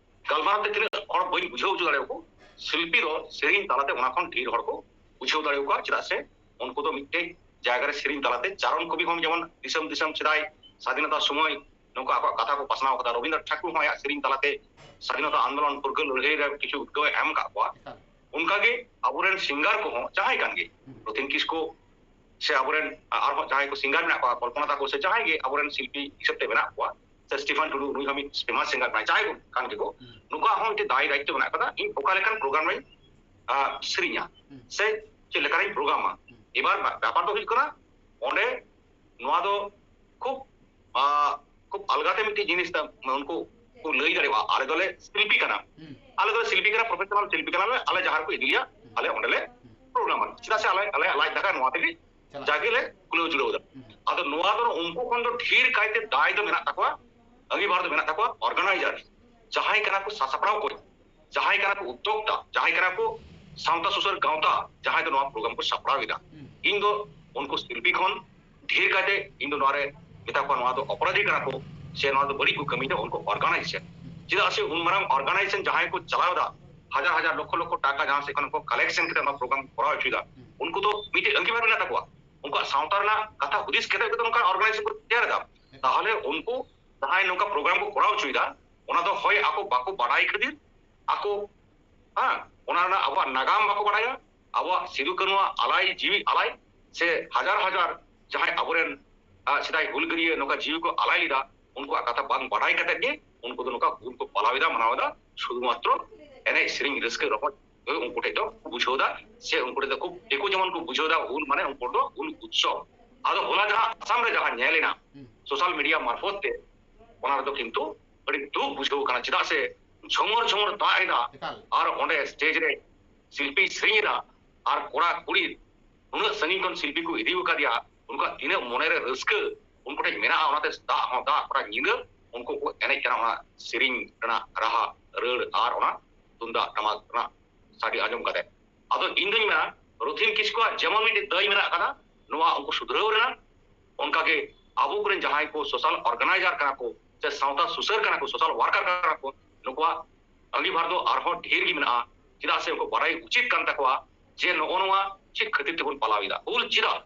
ᱜᱟᱞᱢᱟᱨᱟᱣ ᱛᱮ ᱛᱤᱱᱟᱹᱜ ᱦᱚᱲ ᱵᱟᱹᱧ ᱵᱩᱡᱷᱟᱹᱣ ᱦᱚᱪᱚ ᱫᱟᱲᱮᱭᱟᱠᱚ, ᱥᱤᱞᱯᱤ ᱫᱚ ᱥᱮᱨᱮᱧ ᱛᱟᱞᱟᱛᱮ ᱚᱱᱟ ᱠᱷᱚᱱ ᱰᱷᱮᱨ ᱦᱚᱲ ᱠᱚ ᱵᱩᱡᱷᱟᱹᱣ ᱫᱟᱲᱮᱭᱟᱠᱚᱣᱟ᱾ ᱪᱮᱫᱟᱜ ᱥᱮ ᱩᱱᱠᱩ ᱫᱚ ᱢᱤᱫᱴᱮᱡ ᱡᱟᱭᱜᱟ ᱨᱮ ᱥᱮᱨᱮᱧ ᱛᱟᱞᱟᱛᱮ ᱪᱟᱨᱚᱱ ᱠᱚᱵᱤ ᱦᱚᱸ ᱡᱮᱢᱚᱱ ᱫᱤᱥᱚᱢ ᱫᱤᱥᱚᱢ ᱥᱮᱫᱟᱭ ᱥᱟᱫᱷᱤᱱᱚᱛᱟ ᱥᱚᱢᱚᱭ ᱱᱚᱝᱠᱟ ᱟᱠᱚᱣᱟᱜ ᱠᱟᱛᱷᱟ ᱠᱚ ᱯᱟᱥᱱᱟᱣ ᱠᱟᱫᱟ᱾ ᱨᱚᱵᱤᱱᱫᱨᱚ ᱴᱷᱟᱠᱩᱨ ᱦᱚᱸ ᱟᱭᱟᱜ ᱥᱮᱨᱮᱧ ᱛᱟᱞᱟᱛᱮ ᱥᱟᱫᱷᱤᱱᱚᱛᱟ ᱟᱱᱫᱳᱞᱚᱱ ᱯᱷᱩᱨᱜᱟᱹᱞ ᱞᱟᱹᱲᱦᱟᱹᱭ ᱨᱮ ᱠᱤᱪᱷᱩ ᱩᱫᱽᱜᱟᱹᱣ ᱮ ᱮᱢ ᱟᱠᱟᱫ ᱠᱚᱣᱟ᱾ ᱮᱠᱟᱞ᱾ ᱚᱱᱠᱟᱜᱮ ᱟᱵᱚᱨᱮᱱ ᱥᱤᱝᱜᱟᱨ ᱠᱚᱦᱚᱸ ᱡᱟᱦᱟᱸᱭ ᱠᱟᱱ ᱜᱮ, ᱨᱚᱛᱷᱤᱱ ᱠᱤᱥᱠᱩ ᱥᱮ ᱟᱵᱚᱨᱮᱱ ᱟᱨᱦᱚᱸ ᱡᱟᱦᱟᱸᱭ ᱠᱚ ᱥᱤᱝᱜᱟᱨ ᱢᱮᱱᱟᱜ ᱠᱚᱣᱟ, ᱠᱚᱞᱯᱚᱱᱟ ᱛᱟᱠᱚ ᱥᱮ ᱡᱟᱦᱟᱸᱭ ᱜᱮ ᱟᱵᱚᱨᱮᱱ ᱥᱤᱞᱯᱤ ᱦᱤᱥᱟᱹᱵ ᱛᱮ ᱢᱮᱱᱟᱜ ᱠᱚᱣᱟ, ᱥᱮ ᱥᱴᱤᱯᱷᱟᱱ ᱴᱩᱰᱩ, ᱱᱩᱭ ᱦᱚᱸ ᱢᱤᱫ ᱯᱷᱮᱢᱟᱥ ᱥᱤᱝᱜᱟᱨ ᱠᱟᱱᱟᱭ, ᱡᱟᱦᱟᱸᱭ ᱠᱚ ᱠᱟᱱ ᱜᱮᱠᱚ, ᱦᱩᱸ᱾ ᱱᱩᱠᱩᱣᱟᱜ ᱦᱚᱸ ᱢᱤᱫᱴᱮᱱ ᱫᱟᱭ ᱫᱟᱭᱤᱛᱛᱚ ᱢᱮᱱᱟᱜ ᱟᱠᱟᱫᱟ, ᱤᱧ ᱚᱠᱟ ᱞᱮᱠᱟᱱ ᱯᱨᱳᱜᱨᱟᱢ ᱨᱮᱧ ᱟᱸ, ᱥᱮᱨᱮᱧᱟ ᱦᱩᱸ᱾ ᱥᱮ ᱪᱮᱫ ᱞᱮᱠᱟᱨᱤᱧ ᱯᱨᱳᱜᱨᱟᱢᱟ᱾ ᱦᱩᱸ᱾ ᱮᱵᱟᱨ ᱵᱟ-, ᱵᱮᱯᱟᱨ ᱫᱚ ᱦᱩᱭᱩᱜ ᱠᱟᱱᱟ, ᱚᱸᱰᱮ ᱱᱚᱣᱟ ᱫᱚ ᱠᱷᱩᱵ, ᱟᱸ, ᱠᱷᱩᱵ ᱟᱞᱜᱟᱛᱮ ᱢᱤᱫᱴᱮᱱ ᱡᱤᱱᱤᱥ ᱛᱟ-, ᱩᱱᱠᱩ ᱠᱚ ᱞᱟᱹᱭ ᱫᱟᱲᱮᱭᱟᱜᱼᱟ, ᱟᱞᱮ ᱫᱚᱞᱮ ᱥᱤᱞᱯᱤ ᱠᱟᱱᱟ, ᱦᱩᱸ᱾ ᱟᱞᱮ ᱫᱚᱞᱮ ᱥᱤᱞᱯᱤ ᱠᱟᱱᱟ, ᱯᱨᱚᱯᱷᱮᱥᱚᱱᱟᱞ ᱥᱤᱞᱯᱤ ᱠᱟᱱᱟᱞᱮ, ᱟᱞᱮ ᱡᱟᱦᱟᱸ ᱨᱮᱠᱚ ᱤᱫᱤ ᱞᱮᱭᱟ, ᱟᱞᱮ ᱚᱸᱰᱮᱞᱮ ᱯᱨᱳᱜᱨᱟᱢᱟ᱾ ᱪᱮᱫᱟᱜ ᱥᱮ ᱟᱞᱮ, ᱟᱞᱮᱭᱟᱜ ᱞᱟᱡ ᱫᱟᱠᱟ ᱱᱚᱣᱟ ᱛᱮᱜᱮ ᱪᱟᱞᱟᱜ᱾ ᱡᱟᱜᱮ ᱞᱮ ᱠᱩᱞᱟᱹᱣ ᱡᱩᱲᱟᱹᱣ ᱮᱫᱟ᱾ ᱦᱩᱸ᱾ ᱟᱫᱚ ᱱᱚᱣᱟ ᱫᱚ ᱩᱱᱠᱩ ᱠᱷᱚᱱ ᱫᱚ ᱰᱷᱮᱨ ᱠᱟᱭᱛᱮ ᱫᱟᱭ ᱫᱚ ᱢᱮᱱᱟᱜ ᱛᱟᱠᱚᱣᱟ, ᱟᱹᱜᱤᱵᱷᱟᱨ ᱫᱚ ᱢᱮᱱᱟᱜ ᱛᱟᱠᱚᱣᱟ ᱚᱨᱜᱟᱱᱟᱭᱡᱟᱨ, ᱡᱟᱦᱟᱸᱭ ᱠᱟᱱᱟ ᱠᱚ ᱥᱟᱥᱟᱯᱲᱟᱣ ᱠᱚ᱾ ᱡᱟᱦᱟᱸᱭ ᱠᱟᱱᱟ ᱠᱚ ᱩᱫᱽᱫᱳᱠᱛᱟ, ᱡᱟᱦᱟᱸᱭ ᱠᱟᱱᱟ ᱠᱚ ᱥᱟᱶᱛᱟ ᱥᱩᱥᱟᱹᱨ ᱜᱟᱶᱛᱟ, ᱡᱟᱦᱟᱸᱭ ᱫᱚ ᱱᱚᱣᱟ ᱯᱨᱳᱜᱨᱟᱢ ᱠᱚ ᱥᱟᱯᱲᱟᱣ ᱮᱫᱟ, ᱤᱧ ᱫᱚ ᱩᱱᱠᱩ ᱥᱤᱞᱯᱤ ᱠᱷᱚᱱ ᱰᱷᱮᱨ ᱠᱟᱭᱛᱮ ᱤᱧ ᱫᱚ ᱱᱚᱣᱟ ᱨᱮ ᱢᱮᱛᱟ ᱠᱚᱣᱟ, ᱱᱚᱣᱟ ᱫᱚ ᱚᱯᱨᱟᱫᱷᱤ ᱠᱟᱱᱟ ᱠᱚ, ᱥᱮ ᱱᱚᱣᱟ ᱫᱚ ᱵᱟᱹᱲᱤᱡ ᱠᱚ ᱠᱟᱹᱢᱤᱭᱮᱫᱟ ᱩᱱᱠᱩ ᱚᱨᱜᱟᱱᱟᱭᱡᱮᱥᱚᱱ᱾ ᱪᱮᱫᱟᱜ ᱥᱮ ᱩᱱ ᱢᱟᱨᱟᱝ ᱚᱨᱜᱟᱱᱟᱭᱡᱮᱥᱚᱱ ᱡᱟᱦᱟᱸᱭ ᱠᱚ ᱪᱟᱞᱟᱣ ᱮᱫᱟ, ᱦᱟᱡᱟᱨ ᱦᱟᱡᱟᱨ ᱞᱚᱠᱷᱚ ᱞᱚᱠᱷᱚ ᱴᱟᱠᱟ ᱡᱟᱦᱟᱸ ᱥᱮᱫ ᱠᱷᱚᱱ ᱠᱚ ᱠᱟᱞᱮᱠᱥᱚᱱ ᱠᱟᱛᱮ ᱱᱚᱣᱟ ᱯᱨᱳᱜᱨᱟᱢ ᱠᱚ ᱠᱚᱨᱟᱣ ᱦᱚᱪᱚᱭᱮᱫᱟ, ᱩᱱᱠᱩ ᱫᱚ ᱢᱤᱫᱴᱮᱡ ᱟᱸᱜᱤᱵᱷᱟᱨ ᱢᱮᱱᱟᱜ ᱛᱟᱠᱚᱣᱟ᱾ ᱩᱱᱠᱩᱣᱟᱜ ᱥᱟᱶᱛᱟ ᱨᱮᱱᱟᱜ ᱠᱟᱛᱷᱟ ᱦᱩᱫᱤᱥ ᱠᱟᱛᱮ ᱜᱮ ᱛᱚ ᱱᱚᱝᱠᱟᱱ ᱚᱨᱜᱟᱱᱟᱭᱡᱮᱥᱚᱱ ᱠᱚ ᱛᱮᱭᱟᱨ ᱮᱫᱟ᱾ ᱛᱟᱦᱚᱞᱮ ᱩᱱᱠᱩ ᱡᱟᱦᱟᱸᱭ ᱱᱚᱝᱠᱟ ᱯᱨᱳᱜᱨᱟᱢ ᱠᱚ ᱠᱚᱨᱟᱣ ᱦᱚᱪᱚᱭᱮᱫᱟ, ᱚᱱᱟ ᱫᱚ ᱦᱚᱭ ᱟᱠᱚ ᱵᱟᱠᱚ ᱵᱟᱰᱟᱭ ᱠᱷᱟᱹᱛᱤᱨ, ᱟᱠᱚ, ᱦᱮᱸ, ᱚᱱᱟ ᱨᱮᱱᱟᱜ ᱟᱵᱚᱣᱟᱜ ᱱᱟᱜᱟᱢ ᱵᱟᱠᱚ ᱵᱟᱰᱟᱭᱟ, ᱟᱵᱚᱣᱟᱜ ᱥᱤᱫᱩ ᱠᱟᱹᱱᱩᱣᱟᱜ ᱟᱞᱟᱭ ᱡᱤᱣᱤ ᱟᱞᱟᱭ, ᱥᱮ ᱦᱟᱡᱟᱨ ᱦᱟᱡᱟᱨ ᱡᱟᱦᱟᱸᱭ ᱟᱵᱚᱨᱮᱱ, ᱟᱸ, ᱥᱮᱫᱟᱭ ᱦᱩᱞᱜᱟᱹᱨᱤᱭᱟᱹ ᱱᱚᱝᱠᱟ ᱡᱤᱣᱤ ᱠᱚ ᱟᱞᱟᱭ ᱞᱮᱫᱟ, ᱩᱱᱠᱩᱣᱟᱜ ᱠᱟᱛᱷᱟ ᱵᱟᱝ ᱵᱟᱰᱟᱭ ᱠᱟᱛᱮ ᱜᱮ ᱩᱱᱠᱩ ᱫᱚ ᱱᱚᱝᱠᱟ ᱦᱩᱞ ᱠᱚ ᱯᱟᱞᱟᱣ ᱮᱫᱟ, ᱢᱟᱱᱟᱣ ᱮᱫᱟ, ᱥᱩᱫᱷᱩ ᱢᱟᱛᱨᱚ ᱮᱱᱮᱡ ᱥᱮᱨᱮᱧ ᱨᱟᱹᱥᱠᱟᱹ ᱨᱚᱢᱚᱡᱽ ᱩᱱᱠᱩ ᱴᱷᱮᱡ ᱫᱚ ᱵᱩᱡᱷᱟᱹᱣ ᱮᱫᱟ, ᱥᱮ ᱩᱱᱠᱩ ᱴᱷᱮᱡ ᱫᱚ ᱠᱷᱩᱵ ᱫᱤᱠᱩ ᱡᱮᱢᱚᱱ ᱠᱚ ᱵᱩᱡᱷᱟᱹᱣ ᱮᱫᱟ ᱦᱩᱞ ᱢᱟᱱᱮ ᱩᱱᱠᱩ ᱫᱚ ᱦᱩᱞ ᱩᱛᱥᱚᱵ᱾ ᱟᱫᱚ ᱦᱚᱞᱟ ᱡᱟᱦᱟᱸ ᱟᱥᱟᱢ ᱨᱮ ᱡᱟᱦᱟᱸ ᱧᱮᱞ ᱮᱱᱟ ᱥᱳᱥᱟᱞ ᱢᱤᱰᱤᱭᱟ ᱢᱟᱨᱯᱷᱚᱛ ᱛᱮ, ᱚᱱᱟ ᱨᱮᱫᱚ ᱠᱤᱱᱛᱩ ᱟᱹᱰᱤ ᱫᱩᱠ ᱵᱩᱡᱷᱟᱹᱣ ᱠᱟᱱᱟ᱾ ᱪᱮᱫᱟᱜ ᱥᱮ ᱡᱷᱚᱢᱚᱨ ᱡᱷᱚᱢᱚᱨ ᱫᱟᱜ ᱮᱫᱟ, ᱮᱠᱟᱞ᱾ ᱟᱨ ᱚᱸᱰᱮ ᱥᱴᱮᱡ ᱨᱮ ᱥᱤᱞᱯᱤ ᱥᱮᱨᱮᱧ ᱮᱫᱟ, ᱟᱨ ᱠᱚᱲᱟ ᱠᱩᱲᱤ ᱱᱩᱱᱟᱹᱜ ᱥᱟᱺᱜᱤᱧ ᱠᱷᱚᱱ ᱥᱤᱞᱯᱤ ᱠᱚ ᱤᱫᱤ ᱟᱠᱟᱫᱮᱭᱟ, ᱩᱱᱠᱩᱣᱟᱜ ᱛᱤᱱᱟᱹᱜ ᱢᱚᱱᱮᱨᱮ ᱨᱟᱹᱥᱠᱟᱹ ᱩᱱᱠᱩ ᱴᱷᱮᱱ ᱢᱮᱱᱟᱜᱼᱟ, ᱚᱱᱟᱛᱮ ᱫᱟᱜ ᱦᱚᱸ ᱫᱟᱜ ᱜᱚᱴᱟ ᱧᱤᱫᱟᱹ ᱩᱱᱠᱩ ᱠᱚ ᱮᱱᱮᱡ ᱠᱟᱱᱟ ᱚᱱᱟ ᱥᱮᱨᱮᱧ ᱨᱮᱱᱟᱜ ᱨᱟᱦᱟ ᱨᱟᱹᱲ ᱟᱨ ᱚᱱᱟ ᱛᱩᱢᱫᱟᱜ ᱴᱟᱢᱟᱠ ᱨᱮᱱᱟᱜ ᱥᱟᱰᱮ ᱟᱸᱡᱚᱢ ᱠᱟᱛᱮ᱾ ᱟᱫᱚ ᱤᱧ ᱫᱩᱧ ᱢᱮᱱᱟ, ᱨᱚᱛᱷᱤᱱ ᱠᱤᱥᱠᱩᱣᱟᱜ ᱡᱮᱢᱚᱱ ᱢᱤᱫᱴᱮᱱ ᱫᱟᱹᱭ ᱢᱮᱱᱟᱜ ᱟᱠᱟᱫᱟ ᱱᱚᱣᱟ ᱩᱱᱠᱩ ᱥᱩᱫᱷᱨᱟᱹᱣ ᱨᱮᱱᱟᱜ, ᱚᱱᱠᱟᱜᱮ ᱟᱵᱚ ᱠᱚᱨᱮᱱ ᱡᱟᱦᱟᱸᱭ ᱠᱚ ᱥᱳᱥᱟᱞ ᱚᱨᱜᱟᱱᱟᱭᱡᱟᱨ ᱠᱟᱱᱟ ᱠᱚ ᱥᱮ ᱥᱟᱶᱛᱟ ᱥᱩᱥᱟᱹᱨ ᱠᱟᱱᱟ ᱠᱚ, ᱥᱳᱥᱟᱞ ᱣᱟᱨᱠᱟᱨ ᱠᱟᱱᱟ ᱠᱚ, ᱱᱩᱠᱩᱣᱟᱜ ᱟᱸᱜᱤᱵᱷᱟᱨ ᱫᱚ ᱟᱨᱦᱚᱸ ᱰᱷᱮᱨ ᱜᱮ ᱢᱮᱱᱟᱜᱼᱟ᱾ ᱪᱮᱫᱟᱜ ᱥᱮ ᱩᱱᱠᱩ ᱵᱟᱰᱟᱭ ᱩᱪᱤᱛ ᱠᱟᱱ ᱛᱟᱠᱚᱣᱟ ᱡᱮ ᱱᱚᱜᱼᱚ ᱱᱚᱣᱟ ᱪᱮᱫ ᱠᱷᱟᱹᱛᱤᱨ ᱛᱮᱵᱚᱱ ᱯᱟᱞᱟᱣ ᱮᱫᱟ, ᱦᱩᱞ ᱪᱮᱫᱟᱜ,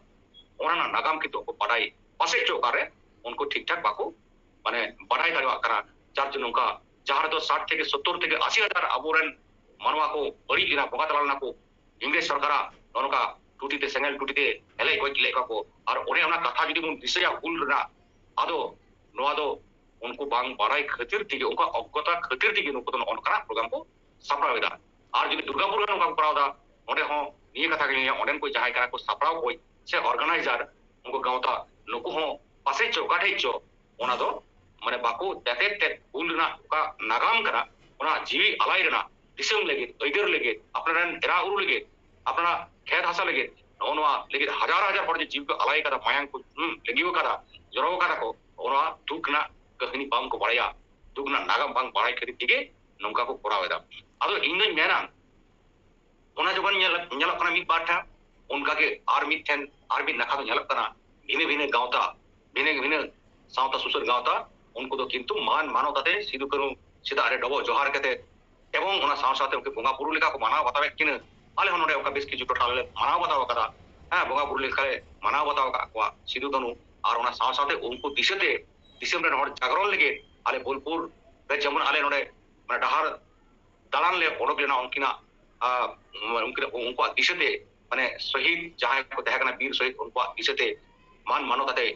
ᱚᱱᱟ ᱨᱮᱱᱟᱜ ᱱᱟᱜᱟᱢ ᱠᱤᱱᱛᱩ ᱩᱱᱠᱩ ᱵᱟᱰᱟᱭ ᱯᱟᱥᱮᱡ ᱪᱚ ᱚᱠᱟᱨᱮ ᱩᱱᱠᱩ ᱴᱷᱤᱠ ᱴᱷᱟᱠ ᱵᱟᱠᱚ, ᱢᱟᱱᱮ, ᱵᱟᱰᱟᱭ ᱫᱟᱲᱮᱭᱟᱜ ᱠᱟᱱᱟ᱾ ᱡᱟᱨ ᱡᱚᱱᱱᱚ ᱱᱚᱝᱠᱟ ᱡᱟᱦᱟᱸ ᱨᱮᱫᱚ ᱥᱟᱴ ᱛᱷᱮᱠᱮ ᱥᱚᱛᱛᱚᱨ ᱛᱷᱮᱠᱮ ᱟᱥᱤ ᱦᱟᱡᱟᱨ ᱟᱵᱚᱨᱮᱱ ᱢᱟᱱᱣᱟ ᱠᱚ ᱵᱟᱹᱲᱤᱡ ᱞᱮᱱᱟ, ᱵᱚᱸᱜᱟ ᱛᱟᱞᱟ ᱞᱮᱱᱟ ᱠᱚ, ᱤᱝᱨᱮᱡᱽ ᱥᱚᱨᱠᱟᱨᱟᱜ ᱱᱚᱜᱼᱚ ᱱᱚᱝᱠᱟ ᱴᱩᱴᱤ ᱛᱮ, ᱥᱮᱸᱜᱮᱞ ᱴᱩᱴᱤ ᱛᱮ ᱦᱮᱞᱮᱡ ᱜᱚᱡ ᱞᱮᱫ ᱠᱚᱣᱟ ᱠᱚ᱾ ᱟᱨ ᱚᱱᱮ ᱚᱱᱟ ᱠᱟᱛᱷᱟ ᱡᱩᱫᱤ ᱵᱚᱱ ᱫᱤᱥᱟᱹᱭᱟ ᱦᱩᱞ ᱨᱮᱱᱟᱜ, ᱟᱫᱚ ᱱᱚᱣᱟ ᱫᱚ ᱩᱱᱠᱩ ᱵᱟᱝ ᱵᱟᱲᱟᱭ ᱠᱷᱟᱹᱛᱤᱨ ᱛᱮᱜᱮ, ᱩᱱᱠᱩᱣᱟᱜ ᱚᱜᱽᱜᱚᱛᱟ ᱠᱷᱟᱹᱛᱤᱨ ᱛᱮᱜᱮ ᱱᱩᱠᱩ ᱫᱚ ᱱᱚᱜᱼᱚ ᱱᱚᱝᱠᱟᱱᱟᱜ ᱯᱨᱳᱜᱨᱟᱢ ᱠᱚ ᱥᱟᱯᱲᱟᱣ ᱮᱫᱟ᱾ ᱟᱨ ᱡᱩᱫᱤ ᱫᱩᱨᱜᱟᱯᱩᱨ ᱨᱮ ᱱᱚᱝᱠᱟ ᱠᱚ ᱠᱚᱨᱟᱣ ᱮᱫᱟ, ᱚᱸᱰᱮ ᱦᱚᱸ ᱱᱤᱭᱟᱹ ᱠᱟᱛᱷᱟ ᱜᱮ ᱞᱟᱹᱭᱟ, ᱚᱸᱰᱮᱱ ᱠᱚ ᱡᱟᱦᱟᱸᱭ ᱠᱟᱱᱟ ᱠᱚ ᱥᱟᱯᱲᱟᱣ ᱠᱚ ᱥᱮ ᱚᱨᱜᱟᱱᱟᱭᱡᱟᱨ, ᱩᱱᱠᱩ ᱜᱟᱶᱛᱟ, ᱱᱩᱠᱩ ᱦᱚᱸ ᱯᱟᱥᱮᱡ ᱪᱚ ᱚᱠᱟ ᱴᱷᱮᱡ ᱪᱚ ᱚᱱᱟ ᱫᱚ, ᱢᱟᱱᱮ, ᱵᱟᱠᱚ ᱛᱮᱛᱮᱫ ᱛᱮᱫ ᱦᱩᱞ ᱨᱮᱱᱟᱜ ᱚᱠᱟ ᱱᱟᱜᱟᱢ ᱠᱟᱱᱟ, ᱚᱱᱟ ᱡᱤᱣᱤ ᱟᱞᱟᱭ ᱨᱮᱱᱟᱜ, ᱫᱤᱥᱚᱢ ᱞᱟᱹᱜᱤᱫ, ᱟᱹᱭᱫᱟᱹᱨ ᱞᱟᱹᱜᱤᱫ, ᱟᱯᱱᱟᱨ ᱨᱮᱱ ᱮᱨᱟ ᱩᱨᱩ ᱞᱟᱹᱜᱤᱫ, ᱟᱯᱱᱟᱨᱟᱜ ᱠᱷᱮᱛ ᱦᱟᱥᱟ ᱞᱟᱹᱜᱤᱫ, ᱱᱚᱜᱼᱚ ᱱᱚᱣᱟ ᱞᱟᱹᱜᱤᱫ ᱦᱟᱡᱟᱨ ᱦᱟᱡᱟᱨ ᱦᱚᱲ ᱡᱮ ᱡᱤᱣᱤ ᱠᱚ ᱟᱞᱟᱭ ᱠᱟᱫᱟ, ᱢᱟᱭᱟᱝ ᱠᱚ, ᱦᱩᱸ, ᱞᱤᱸᱜᱤ ᱟᱠᱟᱫᱟ, ᱡᱚᱨᱚ ᱟᱠᱟᱫᱟ ᱠᱚ, ᱱᱚᱜᱼᱚ ᱱᱚᱣᱟ ᱫᱩᱠ ᱨᱮᱱᱟᱜ ᱠᱟᱹᱦᱱᱤ ᱵᱟᱝ ᱠᱚ ᱵᱟᱲᱟᱭᱟ᱾ ᱫᱩᱠ ᱨᱮᱱᱟᱜ ᱱᱟᱜᱟᱢ ᱵᱟᱝ ᱵᱟᱲᱟᱭ ᱠᱷᱟᱹᱛᱤᱨ ᱛᱮᱜᱮ ᱱᱚᱝᱠᱟ ᱠᱚ ᱠᱚᱨᱟᱣ ᱮᱫᱟ᱾ ᱟᱫᱚ ᱤᱧ ᱫᱚᱧ ᱢᱮᱱᱟ, ᱚᱱᱟ ᱡᱚᱠᱷᱚᱱ ᱧᱮᱞ-, ᱧᱮᱞᱚᱜ ᱠᱟᱱᱟ ᱢᱤᱫ ᱵᱟᱨ ᱴᱷᱮᱱ, ᱚᱱᱠᱟᱜᱮ ᱟᱨ ᱢᱤᱫ ᱴᱷᱮᱱ, ᱟᱨ ᱢᱤᱫ ᱱᱟᱠᱷᱟ ᱫᱚ ᱧᱮᱞᱚᱜ ᱠᱟᱱᱟ ᱵᱷᱤᱱᱟᱹ ᱵᱷᱤᱱᱟᱹ ᱜᱟᱶᱛᱟ, ᱵᱷᱤᱱᱟᱹ ᱵᱷᱤᱱᱟᱹ ᱥᱟᱶᱛᱟ ᱥᱩᱥᱟᱹᱨ ᱜᱟᱶᱛᱟ, ᱩᱱᱠᱩ ᱫᱚ ᱠᱤᱱᱛᱩ ᱢᱟᱱ ᱢᱟᱱᱚᱛ ᱟᱛᱮ ᱥᱤᱫᱩ ᱠᱟᱹᱱᱦᱩ ᱥᱮᱫᱟᱜ ᱨᱮ ᱰᱚᱵᱚᱜ ᱡᱚᱦᱟᱨ ᱠᱟᱛᱮ, ᱮᱵᱚᱝ ᱚᱱᱟ ᱥᱟᱶ ᱥᱟᱶᱛᱮ ᱩᱱᱠᱩ ᱵᱚᱸᱜᱟ ᱵᱩᱨᱩ ᱞᱮᱠᱟ ᱠᱚ ᱢᱟᱱᱟᱣ ᱵᱟᱛᱟᱣᱮᱫ ᱠᱤᱱᱟᱹ᱾ ᱟᱞᱮ ᱦᱚᱸ ᱱᱚᱰᱮ ᱚᱱᱠᱟ ᱵᱮᱥ ᱠᱤᱪᱷᱩ ᱴᱚᱴᱷᱟ ᱨᱮᱞᱮ ᱢᱟᱱᱟᱣ ᱵᱟᱛᱟᱣ ᱟᱠᱟᱫᱟ, ᱦᱮᱸ, ᱵᱚᱸᱜᱟ ᱵᱩᱨᱩ ᱞᱮᱠᱟᱞᱮ ᱢᱟᱱᱟᱣ ᱵᱟᱛᱟᱣ ᱟᱠᱟᱫ ᱠᱚᱣᱟ ᱥᱤᱫᱩ ᱠᱟᱹᱱᱦᱩ᱾ ᱟᱨ ᱚᱱᱟ ᱥᱟᱶ ᱥᱟᱶᱛᱮ ᱩᱱᱠᱩ ᱫᱤᱥᱟᱹᱛᱮ ᱫᱤᱥᱚᱢ ᱨᱮᱱ ᱦᱚᱲ ᱡᱟᱜᱽᱨᱚᱱ ᱞᱟᱹᱜᱤᱫ ᱟᱞᱮ ᱵᱳᱞᱯᱩᱨ ᱨᱮ ᱡᱮᱢᱚᱱ ᱟᱞᱮ ᱱᱚᱰᱮ ᱢᱟᱱᱮ ᱰᱟᱦᱟᱨ ᱫᱟᱬᱟᱱ ᱞᱮ ᱚᱰᱚᱠ ᱞᱮᱱᱟ ᱩᱱᱠᱤᱱᱟᱜ, ᱟᱨ, ᱩᱱᱠᱤᱱᱟᱜ, ᱩᱱᱠᱩᱣᱟᱜ ᱫᱤᱥᱟᱹᱛᱮ, ᱢᱟᱱᱮ ᱥᱚᱦᱤᱫ ᱡᱟᱦᱟᱸᱭ ᱠᱚ ᱛᱟᱦᱮᱸ ᱠᱟᱱᱟ, ᱵᱤᱨ ᱥᱚᱦᱤᱫ, ᱩᱱᱠᱩᱣᱟᱜ ᱫᱤᱥᱟᱹᱛᱮ ᱢᱟᱱ ᱢᱟᱱᱚᱛ ᱟᱛᱮ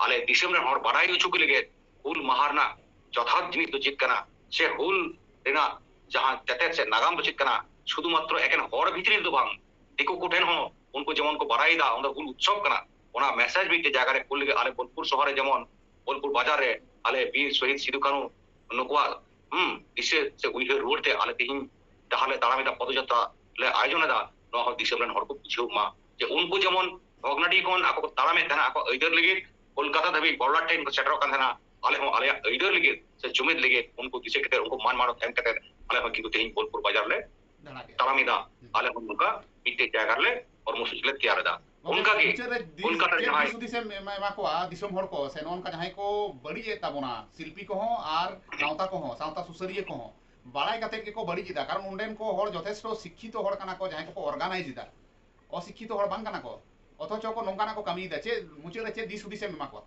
ᱟᱞᱮ ᱫᱤᱥᱚᱢ ᱨᱮᱱ ᱦᱚᱲ ᱵᱟᱰᱟᱭ ᱦᱚᱪᱚ ᱠᱚ ᱞᱟᱹᱜᱤᱫ ᱦᱩᱞ ᱢᱟᱦᱟ ᱨᱮᱱᱟᱜ ᱡᱚᱛᱷᱟᱛ ᱡᱤᱱᱤᱥ ᱫᱚ ᱪᱮᱫ ᱠᱟᱱᱟ, ᱥᱮ ᱦᱩᱞ ᱨᱮᱱᱟᱜ ᱡᱟᱦᱟᱸ ᱛᱮᱛᱮᱫ ᱥᱮ ᱱᱟᱜᱟᱢ ᱫᱚ ᱪᱮᱫ ᱠᱟᱱᱟ, ᱥᱩᱫᱷᱩ ᱢᱟᱛᱨᱚ ᱮᱠᱮᱱ ᱦᱚᱲ ᱵᱷᱤᱛᱨᱤ ᱨᱮᱫᱚ ᱵᱟᱝ, ᱫᱤᱠᱩ ᱠᱚᱴᱷᱮᱱ ᱦᱚᱸ ᱩᱱᱠᱩ ᱡᱮᱢᱚᱱ ᱠᱚ ᱵᱟᱰᱟᱭ ᱮᱫᱟ, ᱚᱱᱟ ᱦᱩᱞ ᱩᱛᱥᱚᱵ ᱠᱟᱱᱟ, ᱚᱱᱟ ᱢᱮᱥᱮᱡᱽ ᱢᱤᱫᱴᱮᱡ ᱡᱟᱭᱜᱟ ᱨᱮ ᱠᱩᱞ ᱞᱟᱹᱜᱤᱫ ᱟᱞᱮ ᱵᱳᱞᱯᱩᱨ ᱥᱚᱦᱚᱨ ᱨᱮ ᱡᱮᱢᱚᱱ ᱵᱳᱞᱯᱩᱨ ᱵᱟᱡᱟᱨ ᱨᱮ ᱟᱞᱮ ᱵᱤᱨ ᱥᱚᱦᱤᱫ ᱥᱤᱫᱩ ᱠᱟᱹᱱᱦᱩ ᱱᱩᱠᱩᱣᱟᱜ, ᱦᱩᱸ, ᱫᱤᱥᱟᱹ ᱥᱮ ᱩᱭᱦᱟᱹᱨ ᱨᱩᱣᱟᱹᱲ ᱛᱮ ᱟᱞᱮ ᱛᱮᱦᱮᱧ ᱰᱟᱦᱟᱨ ᱞᱮ ᱛᱟᱲᱟᱢ ᱮᱫᱟ, ᱯᱚᱫᱚᱡᱟᱛᱨᱟ ᱞᱮ ᱟᱭᱳᱡᱚᱱ ᱮᱫᱟ, ᱱᱚᱣᱟ ᱦᱚᱸ ᱫᱤᱥᱚᱢ ᱨᱮᱱ ᱦᱚᱲ ᱠᱚ ᱵᱩᱡᱷᱟᱹᱣ ᱢᱟ ᱡᱮ ᱩᱱᱠᱩ ᱡᱮᱢᱚᱱ ᱵᱷᱚᱜᱽᱱᱟᱰᱤ ᱠᱷᱚᱱ ᱟᱠᱚ ᱠᱚ ᱛᱟᱲᱟᱢᱮᱫ ᱛᱟᱦᱮᱱᱟ ᱟᱠᱚ ᱟᱹᱭᱫᱟᱹᱨ ᱞᱟᱹᱜᱤᱫ, ᱠᱳᱞᱠᱟᱛᱟ ᱫᱷᱟᱹᱵᱤᱡ ᱵᱚᱨᱰᱟᱨ ᱴᱷᱮᱱ ᱠᱚ ᱥᱮᱴᱮᱨᱚᱜ ᱠᱟᱱ ᱛᱟᱦᱮᱱᱟ᱾ ᱟᱞᱮ ᱦᱚᱸ ᱟᱞᱮᱭᱟᱜ ᱟᱹᱭᱫᱟᱹᱨ ᱞᱟᱹᱜᱤᱫ ᱥᱮ ᱡᱩᱢᱤᱫ ᱞᱟᱹᱜᱤᱫ ᱩᱱᱠᱩ ᱫᱤᱥᱟᱹ ᱠᱟᱛᱮ, ᱩᱱᱠᱩ ᱢᱟᱱ ᱢᱟᱱᱚᱛ ᱮᱢ ᱠᱟᱛᱮ ᱟᱞᱮ ᱦᱚᱸ ᱠᱤᱱᱛᱩ ᱛᱮᱦᱮᱧ ᱵᱳᱞᱯᱩᱨ ᱵᱟᱡᱟᱨ ᱞᱮ ᱫᱟᱬᱟ ᱠᱮᱫᱟ᱾ ᱛᱟᱲᱟᱢ ᱮᱫᱟ᱾ ᱦᱩᱸ᱾ ᱟᱞᱮ ᱦᱚᱸ ᱱᱚᱝᱠᱟ ᱢᱤᱫᱴᱮᱡ ᱡᱟᱭᱜᱟ ᱨᱮᱞᱮ ᱠᱚᱨᱢᱚᱥᱩᱪᱤ ᱞᱮ ᱛᱮᱭᱟᱨ ᱮᱫᱟ᱾ ᱜᱚᱢᱠᱮ, ᱚᱱᱠᱟᱜᱮ ᱢᱩᱪᱟᱹᱫ ᱨᱮ ᱫᱤᱥ-, ᱠᱳᱞᱠᱟᱛᱟ ᱨᱮ ᱪᱮᱫ ᱡᱟᱦᱟᱸᱭ ᱫᱤᱥ ᱦᱩᱫᱤᱥ ᱮᱢ ᱮᱢᱟ, ᱮᱢᱟ ᱠᱚᱣᱟ ᱫᱤᱥᱚᱢ ᱦᱚᱲ ᱠᱚ ᱥᱮ ᱱᱚᱜᱼᱚ ᱱᱚᱝᱠᱟ ᱡᱟᱦᱟᱸᱭ ᱠᱚ ᱵᱟᱹᱲᱤᱡ ᱮᱫ ᱛᱟᱵᱚᱱᱟ, ᱥᱤᱞᱯᱤ ᱠᱚᱦᱚᱸ ᱟᱨ ᱜᱟᱶᱛᱟ ᱠᱚᱦᱚᱸ, ᱥᱟᱶᱛᱟ ᱥᱩᱥᱟᱹᱨᱤᱭᱟᱹ ᱠᱚᱦᱚᱸ, ᱵᱟᱲᱟᱭ ᱠᱟᱛᱮ ᱜᱮᱠᱚ ᱵᱟᱹᱲᱤᱡ ᱮᱫᱟ? ᱠᱟᱨᱚᱱ ᱚᱸᱰᱮᱱ ᱠᱚ ᱦᱚᱲ ᱡᱚᱛᱷᱮᱥᱴᱚ ᱥᱤᱠᱠᱷᱤᱛᱚ ᱦᱚᱲ ᱠᱟᱱᱟ ᱠᱚ, ᱡᱟᱦᱟᱸᱭ ᱠᱚᱠᱚ organize ᱮᱫᱟ, ᱚᱥᱤᱠᱠᱷᱤᱛᱚ ᱦᱚᱲ ᱵᱟᱝ ᱠᱟᱱᱟ ᱠᱚ, ᱚᱛᱷᱚᱪᱚ ᱠᱚ ᱱᱚᱝᱠᱟᱱᱟᱜ ᱠᱚ ᱠᱟᱹᱢᱤᱭᱮᱫᱟ᱾ ᱪᱮᱫ ᱢᱩᱪᱟᱹᱫ ᱨᱮ ᱪᱮᱫ ᱫᱤᱥ ᱦᱩᱫᱤᱥ ᱮᱢ ᱮᱢᱟ ᱠᱚᱣᱟ?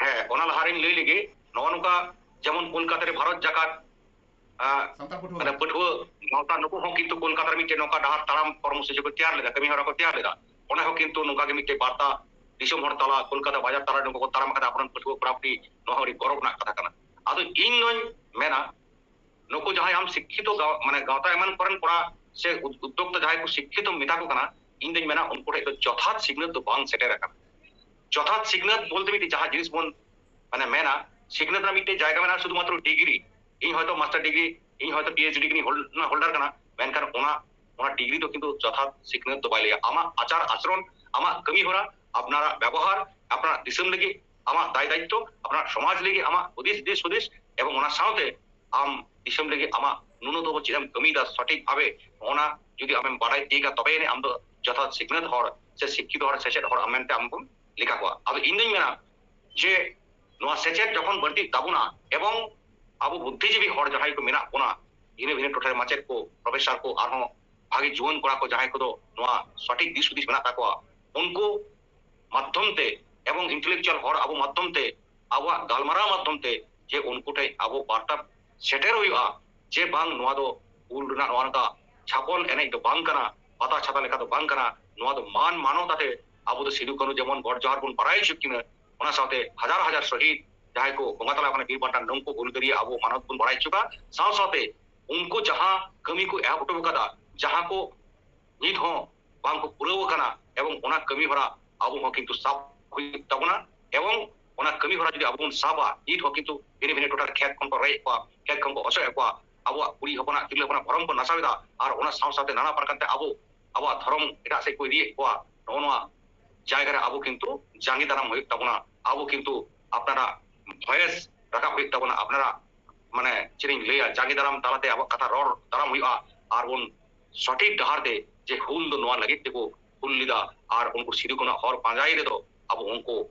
ᱦᱮᱸ, ᱚᱱᱟ ᱞᱟᱦᱟᱨᱤᱧ ᱞᱟᱹᱭ ᱞᱮᱜᱮ, ᱱᱚᱜᱼᱚ ᱱᱚᱝᱠᱟ ᱡᱮᱢᱚᱱ ᱠᱳᱞᱠᱟᱛᱟ ᱨᱮ ᱵᱷᱟᱨᱚᱛ ᱡᱟᱠᱟᱛ, ᱟᱸ, ᱥᱟᱱᱛᱟᱲ ᱯᱟᱹᱴᱷᱩᱣᱟᱹ ᱢᱟᱱᱮ ᱯᱟᱹᱴᱷᱩᱣᱟᱹ ᱜᱟᱶᱛᱟ ᱱᱩᱠᱩ ᱦᱚᱸ ᱠᱤᱱᱛᱩ ᱠᱳᱞᱠᱟᱛᱟ ᱨᱮ ᱢᱤᱫᱴᱮᱱ ᱱᱚᱝᱠᱟ ᱰᱟᱦᱟᱨ ᱛᱟᱲᱟᱢ ᱠᱚᱨᱢᱚᱥᱩᱪᱤ ᱠᱚ ᱛᱮᱭᱟᱨ ᱞᱮᱫᱟ, ᱠᱟᱹᱢᱤ ᱦᱚᱨᱟ ᱠᱚ ᱛᱮᱭᱟᱨ ᱞᱮᱫᱟ᱾ ᱚᱸᱰᱮ ᱦᱚᱸ ᱠᱤᱱᱛᱩ ᱱᱚᱝᱠᱟ ᱜᱮ ᱢᱤᱫᱴᱮᱱ ᱵᱟᱨᱛᱟ ᱫᱤᱥᱚᱢ ᱦᱚᱲ ᱛᱟᱞᱟ ᱠᱳᱞᱠᱟᱛᱟ ᱵᱟᱡᱟᱨ ᱛᱟᱞᱟ ᱨᱮ ᱱᱩᱠᱩ ᱠᱚ ᱛᱟᱲᱟᱢ ᱟᱠᱟᱫᱟ ᱟᱵᱚᱨᱮᱱ ᱯᱟᱹᱴᱷᱩᱣᱟᱹ ᱠᱚᱲᱟ ᱠᱩᱲᱤ, ᱱᱚᱣᱟ ᱦᱚᱸ ᱟᱹᱰᱤ ᱜᱚᱨᱚᱵᱽ ᱨᱮᱱᱟᱜ ᱠᱟᱛᱷᱟ ᱠᱟᱱᱟ᱾ ᱟᱫᱚ ᱤᱧ ᱫᱚᱧ ᱢᱮᱱᱟ, ᱱᱩᱠᱩ ᱡᱟᱦᱟᱸᱭ ᱟᱢ ᱥᱤᱠᱠᱷᱤᱛᱚ ᱜᱟᱶ-, ᱢᱟᱱᱮ ᱜᱟᱶᱛᱟ ᱮᱢᱟᱱ ᱠᱚᱨᱮᱱ ᱠᱚᱲᱟ ᱥᱮ ᱩᱫ-, ᱩᱫᱽᱫᱳᱠᱛᱟ ᱡᱟᱦᱟᱸᱭ ᱠᱚ ᱥᱤᱠᱠᱷᱤᱛᱚ ᱢᱮᱛᱟ ᱠᱚ ᱠᱟᱱᱟ, ᱤᱧ ᱫᱚᱧ ᱢᱮᱱᱟ ᱩᱱᱠᱩ ᱴᱷᱮᱱ ᱫᱚ ᱡᱚᱛᱷᱟᱛ ᱥᱤᱠᱷᱱᱟᱹᱛ ᱫᱚ ᱵᱟᱝ ᱥᱮᱴᱮᱨ ᱟᱠᱟᱱᱟ᱾ ᱡᱚᱛᱷᱟᱛ ᱥᱤᱠᱷᱱᱟᱹᱛ ᱵᱚᱞᱛᱮ ᱢᱤᱫᱴᱤᱡ ᱡᱟᱦᱟᱸ ᱡᱤᱱᱤᱥ ᱵᱚᱱ ᱢᱟᱱᱮ ᱢᱮᱱᱟ, ᱥᱤᱠᱷᱱᱟᱹᱛ ᱨᱮᱱᱟᱜ ᱢᱤᱫᱴᱮᱡ ᱡᱟᱭᱜᱟ ᱢᱮᱱᱟᱜᱼᱟ ᱥᱩᱫᱷᱩ ᱢᱟᱛᱨᱚ ᱰᱤᱜᱽᱨᱤ, ᱤᱧ ᱦᱚᱭᱛᱚ ᱢᱟᱥᱴᱟᱨ ᱰᱤᱜᱽᱨᱤ, ᱤᱧ ᱦᱚᱭᱛᱚ ᱯᱤ ᱮᱭᱤᱪ ᱰᱤ ᱰᱤᱜᱽᱨᱤ ᱦᱳᱞ-, holder ᱠᱟᱱᱟ, ᱢᱮᱱᱠᱷᱟᱱ ᱚᱱᱟ, ᱚᱱᱟ ᱰᱤᱜᱽᱨᱤ ᱫᱚ ᱠᱤᱱᱛᱩ ᱡᱚᱛᱷᱟᱛ ᱥᱤᱠᱷᱱᱟᱹᱛ ᱫᱚ ᱵᱟᱭ ᱞᱟᱹᱭᱟ᱾ ᱟᱢᱟᱜ ᱟᱪᱟᱨ ᱟᱪᱨᱚᱱ, ᱟᱢᱟᱜ ᱠᱟᱹᱢᱤ ᱦᱚᱨᱟ, ᱟᱯᱱᱟᱨᱟᱜ ᱵᱮᱵᱚᱦᱟᱨ, ᱟᱯᱱᱟᱨᱟᱜ ᱫᱤᱥᱚᱢ ᱞᱟᱹᱜᱤᱫ ᱟᱢᱟᱜ ᱫᱟᱭ ᱫᱟᱭᱤᱛᱛᱚ, ᱟᱯᱱᱟᱨᱟᱜ ᱥᱚᱢᱟᱡᱽ ᱞᱟᱹᱜᱤᱫ ᱟᱢᱟᱜ ᱦᱩᱫᱤᱥ, ᱫᱤᱥ ᱦᱩᱫᱤᱥ, ᱮᱵᱚᱝ ᱚᱱᱟ ᱥᱟᱶᱛᱮ ᱟᱢ ᱫᱤᱥᱚᱢ ᱞᱟᱹᱜᱤᱫ ᱟᱢᱟᱜ ᱱᱩᱱᱟᱹᱜ ᱫᱚ ᱪᱮᱫ ᱮᱢ ᱠᱟᱹᱢᱤᱭᱮᱫᱟ ᱥᱚᱴᱷᱤᱠ ᱵᱷᱟᱵᱮ, ᱚᱱᱟ ᱡᱩᱫᱤ ᱟᱢᱮᱢ ᱵᱟᱰᱟᱭ ᱛᱤᱭᱳᱜᱟ, ᱛᱚᱵᱮ ᱟᱹᱱᱤᱡ ᱟᱢ ᱫᱚ ᱡᱚᱛᱷᱟᱛ ᱥᱤᱠᱷᱱᱟᱹᱛ ᱦᱚᱲ ᱥᱮ ᱥᱤᱠᱠᱷᱤᱛ ᱦᱚᱲ, ᱥᱮᱪᱮᱫ ᱦᱚᱲ ᱟᱢ ᱢᱮᱱᱛᱮ ᱟᱢ ᱵᱚᱱ ᱞᱮᱠᱷᱟ ᱠᱚᱣᱟ᱾ ᱟᱫᱚ ᱤᱧ ᱫᱩᱧ ᱢᱮᱱᱟ ᱡᱮ ᱱᱚᱣᱟ ᱥᱮᱪᱮᱫ ᱡᱚᱠᱷᱚᱱ ᱵᱟᱹᱲᱛᱤᱜ ᱛᱟᱵᱚᱱᱟ ᱮᱵᱚᱝ ᱟᱵᱚ ᱵᱩᱫᱽᱫᱷᱤᱡᱤᱵᱤ ᱦᱚᱲ ᱡᱟᱦᱟᱸᱭ ᱠᱚ ᱢᱮᱱᱟᱜ ᱵᱚᱱᱟ, ᱵᱷᱤᱱᱟᱹ ᱵᱷᱤᱱᱟᱹ ᱴᱚᱴᱷᱟ ᱨᱮ ᱢᱟᱪᱮᱫ ᱠᱚ, ᱯᱨᱚᱯᱷᱮᱥᱚᱨ ᱠᱚ, ᱟᱨᱦᱚᱸ ᱵᱷᱟᱜᱮ ᱡᱩᱣᱟᱹᱱ ᱠᱚᱲᱟ ᱠᱚ ᱡᱟᱦᱟᱸᱭ ᱠᱚᱫᱚ ᱱᱚᱣᱟ ᱥᱚᱴᱷᱤᱠ ᱫᱤᱥ ᱦᱩᱫᱤᱥ ᱢᱮᱱᱟᱜ ᱛᱟᱠᱚᱣᱟ, ᱩᱱᱠᱩ ᱢᱟᱫᱽᱫᱷᱚᱢ ᱛᱮ ᱮᱵᱚᱝ ᱤᱱᱴᱮᱞᱮᱠᱪᱩᱣᱟᱞ ᱦᱚᱲ ᱟᱵᱚ ᱢᱟᱫᱽᱫᱷᱚᱢ ᱛᱮ, ᱟᱵᱚᱣᱟᱜ ᱜᱟᱞᱢᱟᱨᱟᱣ ᱢᱟᱫᱽᱫᱷᱚᱢ ᱛᱮ ᱡᱮ ᱩᱱᱠᱩ ᱴᱷᱮᱱ ᱟᱵᱚ ᱵᱟᱨᱛᱟ ᱥᱮᱴᱮᱨ ᱦᱩᱭᱩᱜᱼᱟ ᱡᱮ ᱵᱟᱝ, ᱱᱚᱣᱟ ᱫᱚ ᱦᱩᱞ ᱨᱮᱱᱟᱜ ᱱᱚᱣᱟ ᱱᱚᱝᱠᱟ ᱪᱷᱟᱯᱚᱞ ᱮᱱᱮᱡ ᱫᱚ ᱵᱟᱝ ᱠᱟᱱᱟ, ᱯᱟᱛᱟ ᱪᱷᱟᱛᱟ ᱞᱮᱠᱟ ᱫᱚ ᱵᱟᱝ ᱠᱟᱱᱟ, ᱱᱚᱣᱟ ᱫᱚ ᱢᱟᱱ ᱢᱟᱱᱚᱛ ᱟᱛᱮ ᱟᱵᱚ ᱫᱚ ᱥᱤᱫᱩ ᱠᱟᱹᱱᱦᱩ ᱡᱮᱢᱚᱱ ᱜᱚᱰ ᱡᱚᱦᱟᱨ ᱵᱚᱱ ᱵᱟᱲᱟᱭ ᱦᱚᱪᱚ ᱠᱤᱱᱟ, ᱚᱱᱟ ᱥᱟᱶᱛᱮ ᱦᱟᱡᱟᱨ ᱦᱟᱡᱟᱨ ᱥᱚᱦᱤᱫ ᱡᱟᱦᱟᱸᱭ ᱠᱚ ᱵᱚᱸᱜᱟ ᱛᱟᱞᱟ ᱟᱠᱟᱱᱟ ᱵᱤᱨ ᱵᱟᱱᱴᱟ, ᱱᱩᱝᱠᱩ ᱦᱩᱞᱜᱟᱹᱨᱤᱭᱟᱹ ᱟᱵᱚ ᱢᱟᱱᱚᱛ ᱵᱚᱱ ᱵᱟᱲᱟᱭ ᱦᱚᱪᱚ ᱠᱚᱣᱟ᱾ ᱥᱟᱶ ᱥᱟᱶᱛᱮ ᱩᱱᱠᱩ ᱡᱟᱦᱟᱸ ᱠᱟᱹᱢᱤ ᱠᱚ ᱮᱦᱚᱵ ᱦᱚᱴᱚ ᱟᱠᱟᱫᱟ, ᱡᱟᱦᱟᱸ ᱠᱚ ᱱᱤᱛ ᱦᱚᱸ ᱵᱟᱝ ᱠᱚ ᱯᱩᱨᱟᱹᱣ ᱟᱠᱟᱱᱟ, ᱮᱵᱚᱝ ᱚᱱᱟ ᱠᱟᱹᱢᱤ ᱦᱚᱨᱟ ᱟᱵᱚ ᱦᱚᱸ ᱠᱤᱱᱛᱩ ᱥᱟᱵ ᱦᱩᱭᱩᱜ ᱛᱟᱵᱚᱱᱟ᱾ ᱮᱵᱚᱝ ᱚᱱᱟ ᱠᱟᱹᱢᱤ ᱦᱚᱨᱟ ᱡᱩᱫᱤ ᱟᱵᱚ ᱵᱚᱱ ᱥᱟᱵᱟ, ᱱᱤᱛ ᱦᱚᱸ ᱠᱤᱱᱛᱩ ᱵᱷᱤᱱᱟᱹ ᱵᱷᱤᱱᱟᱹ ᱴᱚᱴᱷᱟ ᱨᱮ ᱠᱷᱮᱛ ᱠᱷᱚᱱ ᱠᱚ ᱨᱚᱭᱮᱫ ᱠᱚᱣᱟ, ᱠᱷᱮᱛ ᱠᱷᱚᱱ ᱠᱚ ᱚᱪᱚᱜᱮᱫ ᱠᱚᱣᱟ, ᱟᱵᱚᱣᱟᱜ ᱠᱩᱲᱤ ᱦᱚᱯᱚᱱᱟᱜ, ᱛᱤᱨᱞᱟᱹ ᱦᱚᱯᱚᱱᱟᱜ ᱵᱷᱚᱨᱚᱢ ᱠᱚ ᱱᱟᱥᱟᱣ ᱮᱫᱟ, ᱟᱨ ᱚᱱᱟ ᱥᱟᱶ ᱥᱟᱶᱛᱮ ᱱᱟᱱᱟ ᱯᱨᱚᱠᱟᱨ ᱛᱮ ᱟᱵᱚ ᱟᱵᱚᱣᱟᱜ ᱫᱷᱚᱨᱚᱢ ᱮᱴᱟᱜ ᱥᱮᱫ ᱠᱚ ᱤᱫᱤᱭᱮᱫ ᱠᱚᱣᱟ᱾ ᱱᱚᱜᱼᱚ ᱱᱚᱣᱟ ᱡᱟᱭᱜᱟ ᱨᱮ ᱟᱵᱚ ᱠᱤᱱᱛᱩ ᱡᱟᱸᱜᱮ ᱫᱟᱨᱟᱢ ᱦᱩᱭᱩᱜ ᱛᱟᱵᱚᱱᱟ᱾ ᱟᱵᱚ ᱠᱤᱱᱛᱩ ᱟᱯᱱᱟᱨᱟᱜ ᱵᱷᱚᱭᱮᱥ ᱨᱟᱠᱟᱵ ᱦᱩᱭᱩᱜ ᱛᱟᱵᱚᱱᱟ, ᱟᱯᱱᱟᱨᱟᱜ, ᱢᱟᱱᱮ, ᱪᱮᱫ ᱤᱧ ᱞᱟᱹᱭᱟ, ᱡᱟᱸᱜᱮ ᱫᱟᱨᱟᱢ ᱛᱟᱞᱟᱛᱮ ᱟᱵᱚᱣᱟᱜ ᱠᱟᱛᱷᱟ ᱨᱚᱲ ᱫᱟᱨᱟᱢ ᱦᱩᱭᱩᱜᱼᱟ, ᱟᱨ ᱵᱚᱱ ᱥᱚᱴᱷᱤᱠ ᱰᱟᱦᱟᱨ ᱛᱮ ᱡᱮ ᱦᱩᱞ ᱫᱚ ᱱᱚᱣᱟ ᱞᱟᱹᱜᱤᱫ ᱛᱮᱠᱚ ᱦᱩᱞ ᱞᱮᱫᱟ, ᱟᱨ ᱩᱱᱠᱩ ᱥᱤᱫᱩ ᱠᱟᱹᱱᱦᱩ ᱦᱚᱨ ᱯᱟᱸᱡᱟᱭ ᱨᱮᱫᱚ ᱟᱵᱚ ᱩᱱᱠᱩ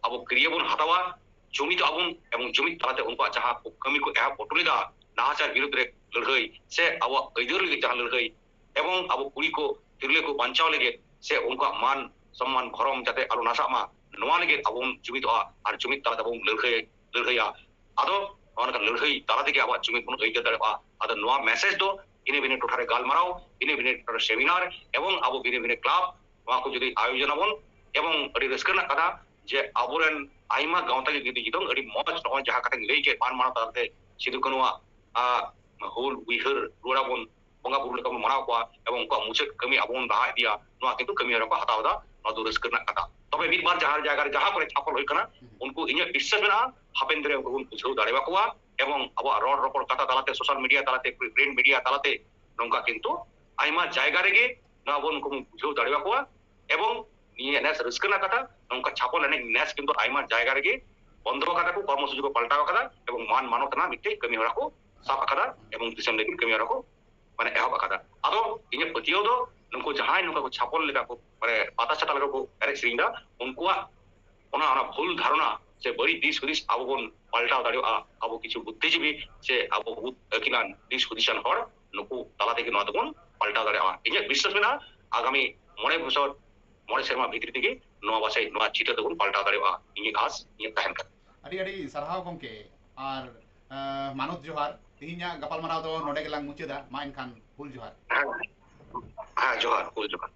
ᱟᱵᱚ ᱠᱤᱨᱭᱟᱹ ᱵᱚᱱ ᱦᱟᱛᱟᱣᱟ, ᱡᱩᱢᱤᱫᱚᱜ ᱟᱵᱚᱱ ᱮᱵᱚᱝ ᱡᱩᱢᱤᱫ ᱛᱟᱞᱟᱛᱮ ᱩᱱᱠᱩᱣᱟᱜ ᱡᱟᱦᱟᱸ ᱠᱚ ᱠᱟᱹᱢᱤ ᱠᱚ ᱮᱦᱚᱵ ᱦᱚᱴᱚ ᱞᱮᱫᱟ, ᱱᱟᱦᱟᱪᱟᱨ ᱵᱤᱨᱩᱫᱽ ᱨᱮ ᱞᱟᱹᱲᱦᱟᱹᱭ ᱥᱮ ᱟᱵᱚᱣᱟᱜ ᱟᱹᱭᱫᱟᱹᱨ ᱞᱟᱹᱜᱤᱫ ᱡᱟᱦᱟᱸ ᱞᱟᱹᱲᱦᱟᱹᱭ ᱮᱵᱚᱝ ᱟᱵᱚ ᱠᱩᱲᱤ ᱠᱚ, ᱛᱤᱨᱞᱟᱹ ᱠᱚ ᱵᱟᱧᱪᱟᱣ ᱞᱟᱹᱜᱤᱫ ᱥᱮ ᱩᱱᱠᱩᱣᱟᱜ ᱢᱟᱱ ᱥᱚᱢᱢᱟᱱ ᱵᱷᱚᱨᱚᱢ ᱡᱟᱛᱮ ᱟᱞᱚ ᱱᱟᱥᱟᱜ ᱢᱟ, ᱱᱚᱣᱟ ᱞᱟᱹᱜᱤᱫ ᱟᱵᱚ ᱵᱚᱱ ᱡᱩᱢᱤᱫᱚᱜᱼᱟ ᱟᱨ ᱡᱩᱢᱤᱫ ᱛᱟᱞᱟᱛᱮ ᱟᱵᱚ ᱵᱚᱱ ᱞᱟᱹᱲᱦᱟᱹᱭ, ᱞᱟᱹᱲᱦᱟᱹᱭᱟ᱾ ᱟᱫᱚ ᱱᱚᱜᱼᱚ ᱱᱚᱝᱠᱟ ᱞᱟᱹᱲᱦᱟᱹᱭ ᱛᱟᱞᱟ ᱛᱮᱜᱮ ᱟᱵᱚᱣᱟᱜ ᱡᱩᱢᱤᱫ ᱵᱚᱱ ᱟᱹᱭᱫᱟᱹᱨ ᱫᱟᱲᱮᱭᱟᱜᱼᱟ᱾ ᱟᱫᱚ ᱱᱚᱣᱟ ᱢᱮᱥᱮᱡᱽ ᱫᱚ ᱵᱷᱤᱱᱟᱹ ᱵᱷᱤᱱᱟᱹ ᱴᱚᱴᱷᱟ ᱨᱮ ᱜᱟᱞᱢᱟᱨᱟᱣ, ᱵᱷᱤᱱᱟᱹ ᱵᱷᱤᱱᱟᱹ ᱴᱚᱴᱷᱟ ᱨᱮ ᱥᱮᱢᱤᱱᱟᱨ ᱮᱵᱚᱝ ᱟᱵᱚ ᱵᱷᱤᱱᱟᱹ ᱵᱷᱤᱱᱟᱹ ᱠᱞᱟᱵᱽ ᱱᱚᱣᱟ ᱠᱚ ᱡᱩᱫᱤ ᱟᱭᱳᱡᱚᱱ ᱟᱵᱚᱱ, ᱮᱵᱚᱝ ᱟᱹᱰᱤ ᱨᱟᱹᱥᱠᱟᱹ ᱨᱮᱱᱟᱜ ᱠᱟᱛᱷᱟ ᱡᱮ ᱟᱵᱚᱨᱮᱱ ᱟᱭᱢᱟ ᱜᱟᱶᱛᱟ ᱜᱮ ᱡᱩᱫᱤ ᱡᱩᱫᱤ ᱟᱹᱰᱤ ᱢᱚᱡᱽ ᱱᱚᱜᱼᱚᱭ ᱡᱟᱦᱟᱸ ᱠᱟᱛᱷᱟᱧ ᱞᱟᱹᱭ ᱠᱮᱫ, ᱢᱟᱱ ᱢᱟᱱᱚᱛ ᱛᱟᱞᱟᱛᱮ ᱥᱤᱫᱩ ᱠᱟᱹᱱᱩᱣᱟᱜ, ᱟ, ᱦᱩᱞ ᱩᱭᱦᱟᱹᱨ ᱨᱩᱣᱟᱹᱲ ᱟᱵᱚᱱ, ᱵᱚᱸᱜᱟ ᱵᱩᱨᱩ ᱞᱮᱠᱟ ᱵᱚᱱ ᱢᱟᱱᱟᱣ ᱠᱚᱣᱟ ᱮᱵᱚᱝ ᱩᱱᱠᱩᱣᱟᱜ ᱢᱩᱪᱟᱹᱫ ᱠᱟᱹᱢᱤ ᱟᱵᱚ ᱵᱚᱱ ᱞᱟᱦᱟ ᱤᱫᱤᱭᱟ, ᱱᱚᱣᱟ ᱠᱤᱱᱛᱩ ᱠᱟᱹᱢᱤ ᱦᱚᱨᱟ ᱠᱚ ᱦᱟᱛᱟᱣ ᱮᱫᱟ᱾ ᱱᱚᱣᱟ ᱫᱚ ᱨᱟᱹᱥᱠᱟᱹ ᱨᱮᱱᱟᱜ ᱠᱟᱛᱷᱟ᱾ ᱛᱚᱵᱮ ᱢᱤᱫ ᱵᱟᱨ ᱡᱟᱦᱟᱸ ᱡᱟᱭᱜᱟ ᱨᱮ ᱡᱟᱦᱟᱸ ᱠᱚᱨᱮ ᱪᱷᱟᱯᱚᱞ ᱦᱩᱭ ᱠᱟᱱᱟ, ᱩᱱᱠᱩ ᱤᱧᱟᱹᱜ ᱵᱤᱥᱥᱟᱥ ᱢᱮᱱᱟᱜᱼᱟ ᱦᱟᱯᱮᱱ ᱫᱤᱱ ᱨᱮ ᱩᱱᱠᱩ ᱵᱚᱱ ᱵᱩᱡᱷᱟᱹᱣ ᱫᱟᱲᱮᱭᱟᱠᱚᱣᱟ ᱮᱵᱚᱝ ᱟᱵᱚᱣᱟᱜ ᱨᱚᱲ ᱨᱚᱯᱚᱲ ᱠᱟᱛᱷᱟ ᱛᱟᱞᱟᱛᱮ, ᱥᱳᱥᱟᱞ ᱢᱤᱰᱤᱭᱟ ᱛᱟᱞᱟᱛᱮ, ᱯᱨᱤᱱᱴ ᱢᱤᱰᱤᱭᱟ ᱛᱟᱞᱟᱛᱮ ᱱᱚᱝᱠᱟ ᱠᱤᱱᱛᱩ ᱟᱭᱢᱟ ᱡᱟᱭᱜᱟ ᱨᱮᱜᱮ ᱱᱚᱣᱟ ᱵᱚᱱ ᱩᱱᱠᱩ ᱵᱚᱱ ᱵᱩᱡᱷᱟᱹᱣ ᱫᱟᱲᱮᱭᱟᱠᱚᱣᱟ᱾ ᱮᱵᱚᱝ ᱱᱤᱭᱟᱹ ᱱᱮᱥ ᱨᱟᱹᱥᱠᱟᱹ ᱨᱮᱱᱟᱜ ᱠᱟᱛᱷᱟ, ᱱᱚᱝᱠᱟ ᱪᱷᱟᱯᱚᱞ ᱮᱱᱮᱡ ᱱᱮᱥ ᱠᱤᱱᱛᱩ ᱟᱭᱢᱟ ᱡᱟᱭᱜᱟ ᱨᱮᱜᱮ ᱵᱚᱱᱫᱚ ᱟᱠᱟᱫᱟ ᱠᱚ, ᱠᱚᱨᱢᱚᱥᱩᱪᱤ ᱠᱚ ᱯᱟᱞᱴᱟᱣ ᱟᱠᱟᱫᱟ ᱮᱵᱚᱝ ᱢᱟᱱ ᱢᱟᱱᱚᱛ ᱨᱮᱱᱟᱜ ᱢᱤᱫᱴᱮᱡ ᱠᱟᱹᱢᱤ ᱦᱚᱨᱟ ᱠᱚ ᱥᱟᱵ ᱟᱠᱟᱫᱟ ᱮᱵᱚᱝ ᱫᱤᱥᱚᱢ ᱞᱟᱹᱜᱤᱫ ᱠᱟᱹᱢᱤ ᱦᱚᱨᱟ ᱠᱚ ᱢᱟᱱᱮ ᱮᱦᱚᱵ ᱟᱠᱟᱫᱟ᱾ ᱟᱫᱚ ᱤᱧᱟᱹᱜ ᱯᱟᱹᱛᱭᱟᱹᱣ ᱫᱚ ᱱᱩᱠᱩ ᱡᱟᱦᱟᱸᱭ ᱱᱚᱝᱠᱟ ᱠᱚ ᱪᱷᱟᱯᱚᱞ ᱞᱮᱠᱟ ᱠᱚ ᱢᱟᱱᱮ ᱯᱟᱛᱟ ᱪᱷᱟᱛᱟ ᱞᱮᱠᱟ ᱠᱚ ᱮᱱᱮᱡ ᱥᱮᱨᱮᱧ ᱮᱫᱟ, ᱩᱱᱠᱩᱣᱟᱜ ᱚᱱᱟ ᱚᱱᱟ ᱵᱷᱩᱞ ᱫᱷᱟᱨᱚᱱᱟ ᱥᱮ ᱵᱟᱹᱲᱤᱡ ᱫᱤᱥ ᱦᱩᱫᱤᱥ ᱟᱵᱚ ᱵᱚᱱ ᱯᱟᱞᱴᱟᱣ ᱫᱟᱲᱮᱭᱟᱜᱼᱟ᱾ ᱟᱵᱚ ᱠᱤᱪᱷᱩ ᱵᱩᱫᱽᱫᱷᱤᱡᱤᱵᱤ ᱥᱮ ᱟᱵᱚ ᱵᱩᱫ ᱟᱹᱠᱤᱞᱟᱱ ᱫᱤᱥ ᱦᱩᱫᱤᱥᱟᱱ ᱦᱚᱲ ᱱᱩᱠᱩ ᱛᱟᱞᱟ ᱛᱮᱜᱮ ᱱᱚᱣᱟ ᱫᱚᱵᱚᱱ ᱯᱟᱞᱴᱟᱣ ᱫᱟᱲᱮᱭᱟᱜᱼᱟ᱾ ᱤᱧᱟᱹᱜ ᱵᱤᱥᱥᱟᱥ ᱢᱮᱱᱟᱜᱼᱟ ᱟᱜᱟᱢᱤ ᱢᱚᱬᱮ ᱵᱚᱪᱷᱚᱨ ᱢᱚᱬᱮ ᱥᱮᱨᱢᱟ ᱵᱷᱤᱛᱨᱤ ᱛᱮᱜᱮ ᱱᱚᱣᱟ ᱯᱟᱥᱮᱡ ᱱᱚᱣᱟ ᱪᱤᱛᱟᱹᱨ ᱫᱚᱵᱚᱱ ᱯᱟᱞᱴᱟᱣ ᱫᱟᱲᱮᱭᱟᱜᱼᱟ, ᱤᱧᱟᱹᱜ ᱟᱥ ᱤᱧᱟᱹᱜ ᱛᱟᱦᱮᱱ ᱠᱟᱱᱟ᱾ ᱟᱹᱰᱤ ᱟᱹᱰᱤ ᱥᱟᱨᱦᱟᱣ ᱜᱚᱢᱠᱮ, ᱟᱨ ᱟᱸ, ᱢᱟᱱᱚᱛ ᱡᱚᱦᱟᱨ᱾ ᱛᱮᱦᱮᱧᱟᱜ ᱜᱟᱯᱟᱞᱢᱟᱨᱟᱣ ᱫᱚ ᱱᱚᱰᱮ ᱜᱮᱞᱟᱝ ᱢᱩᱪᱟᱹᱫᱟ᱾ ᱢᱟ ᱮᱱᱠᱷᱟᱱ ᱦᱩᱞ ᱡᱚᱦᱟᱨ᱾ ᱦᱮᱸ, ᱦᱮᱸ, ᱡᱚᱦᱟᱨ, ᱦᱩᱞ ᱡᱚᱦᱟᱨ᱾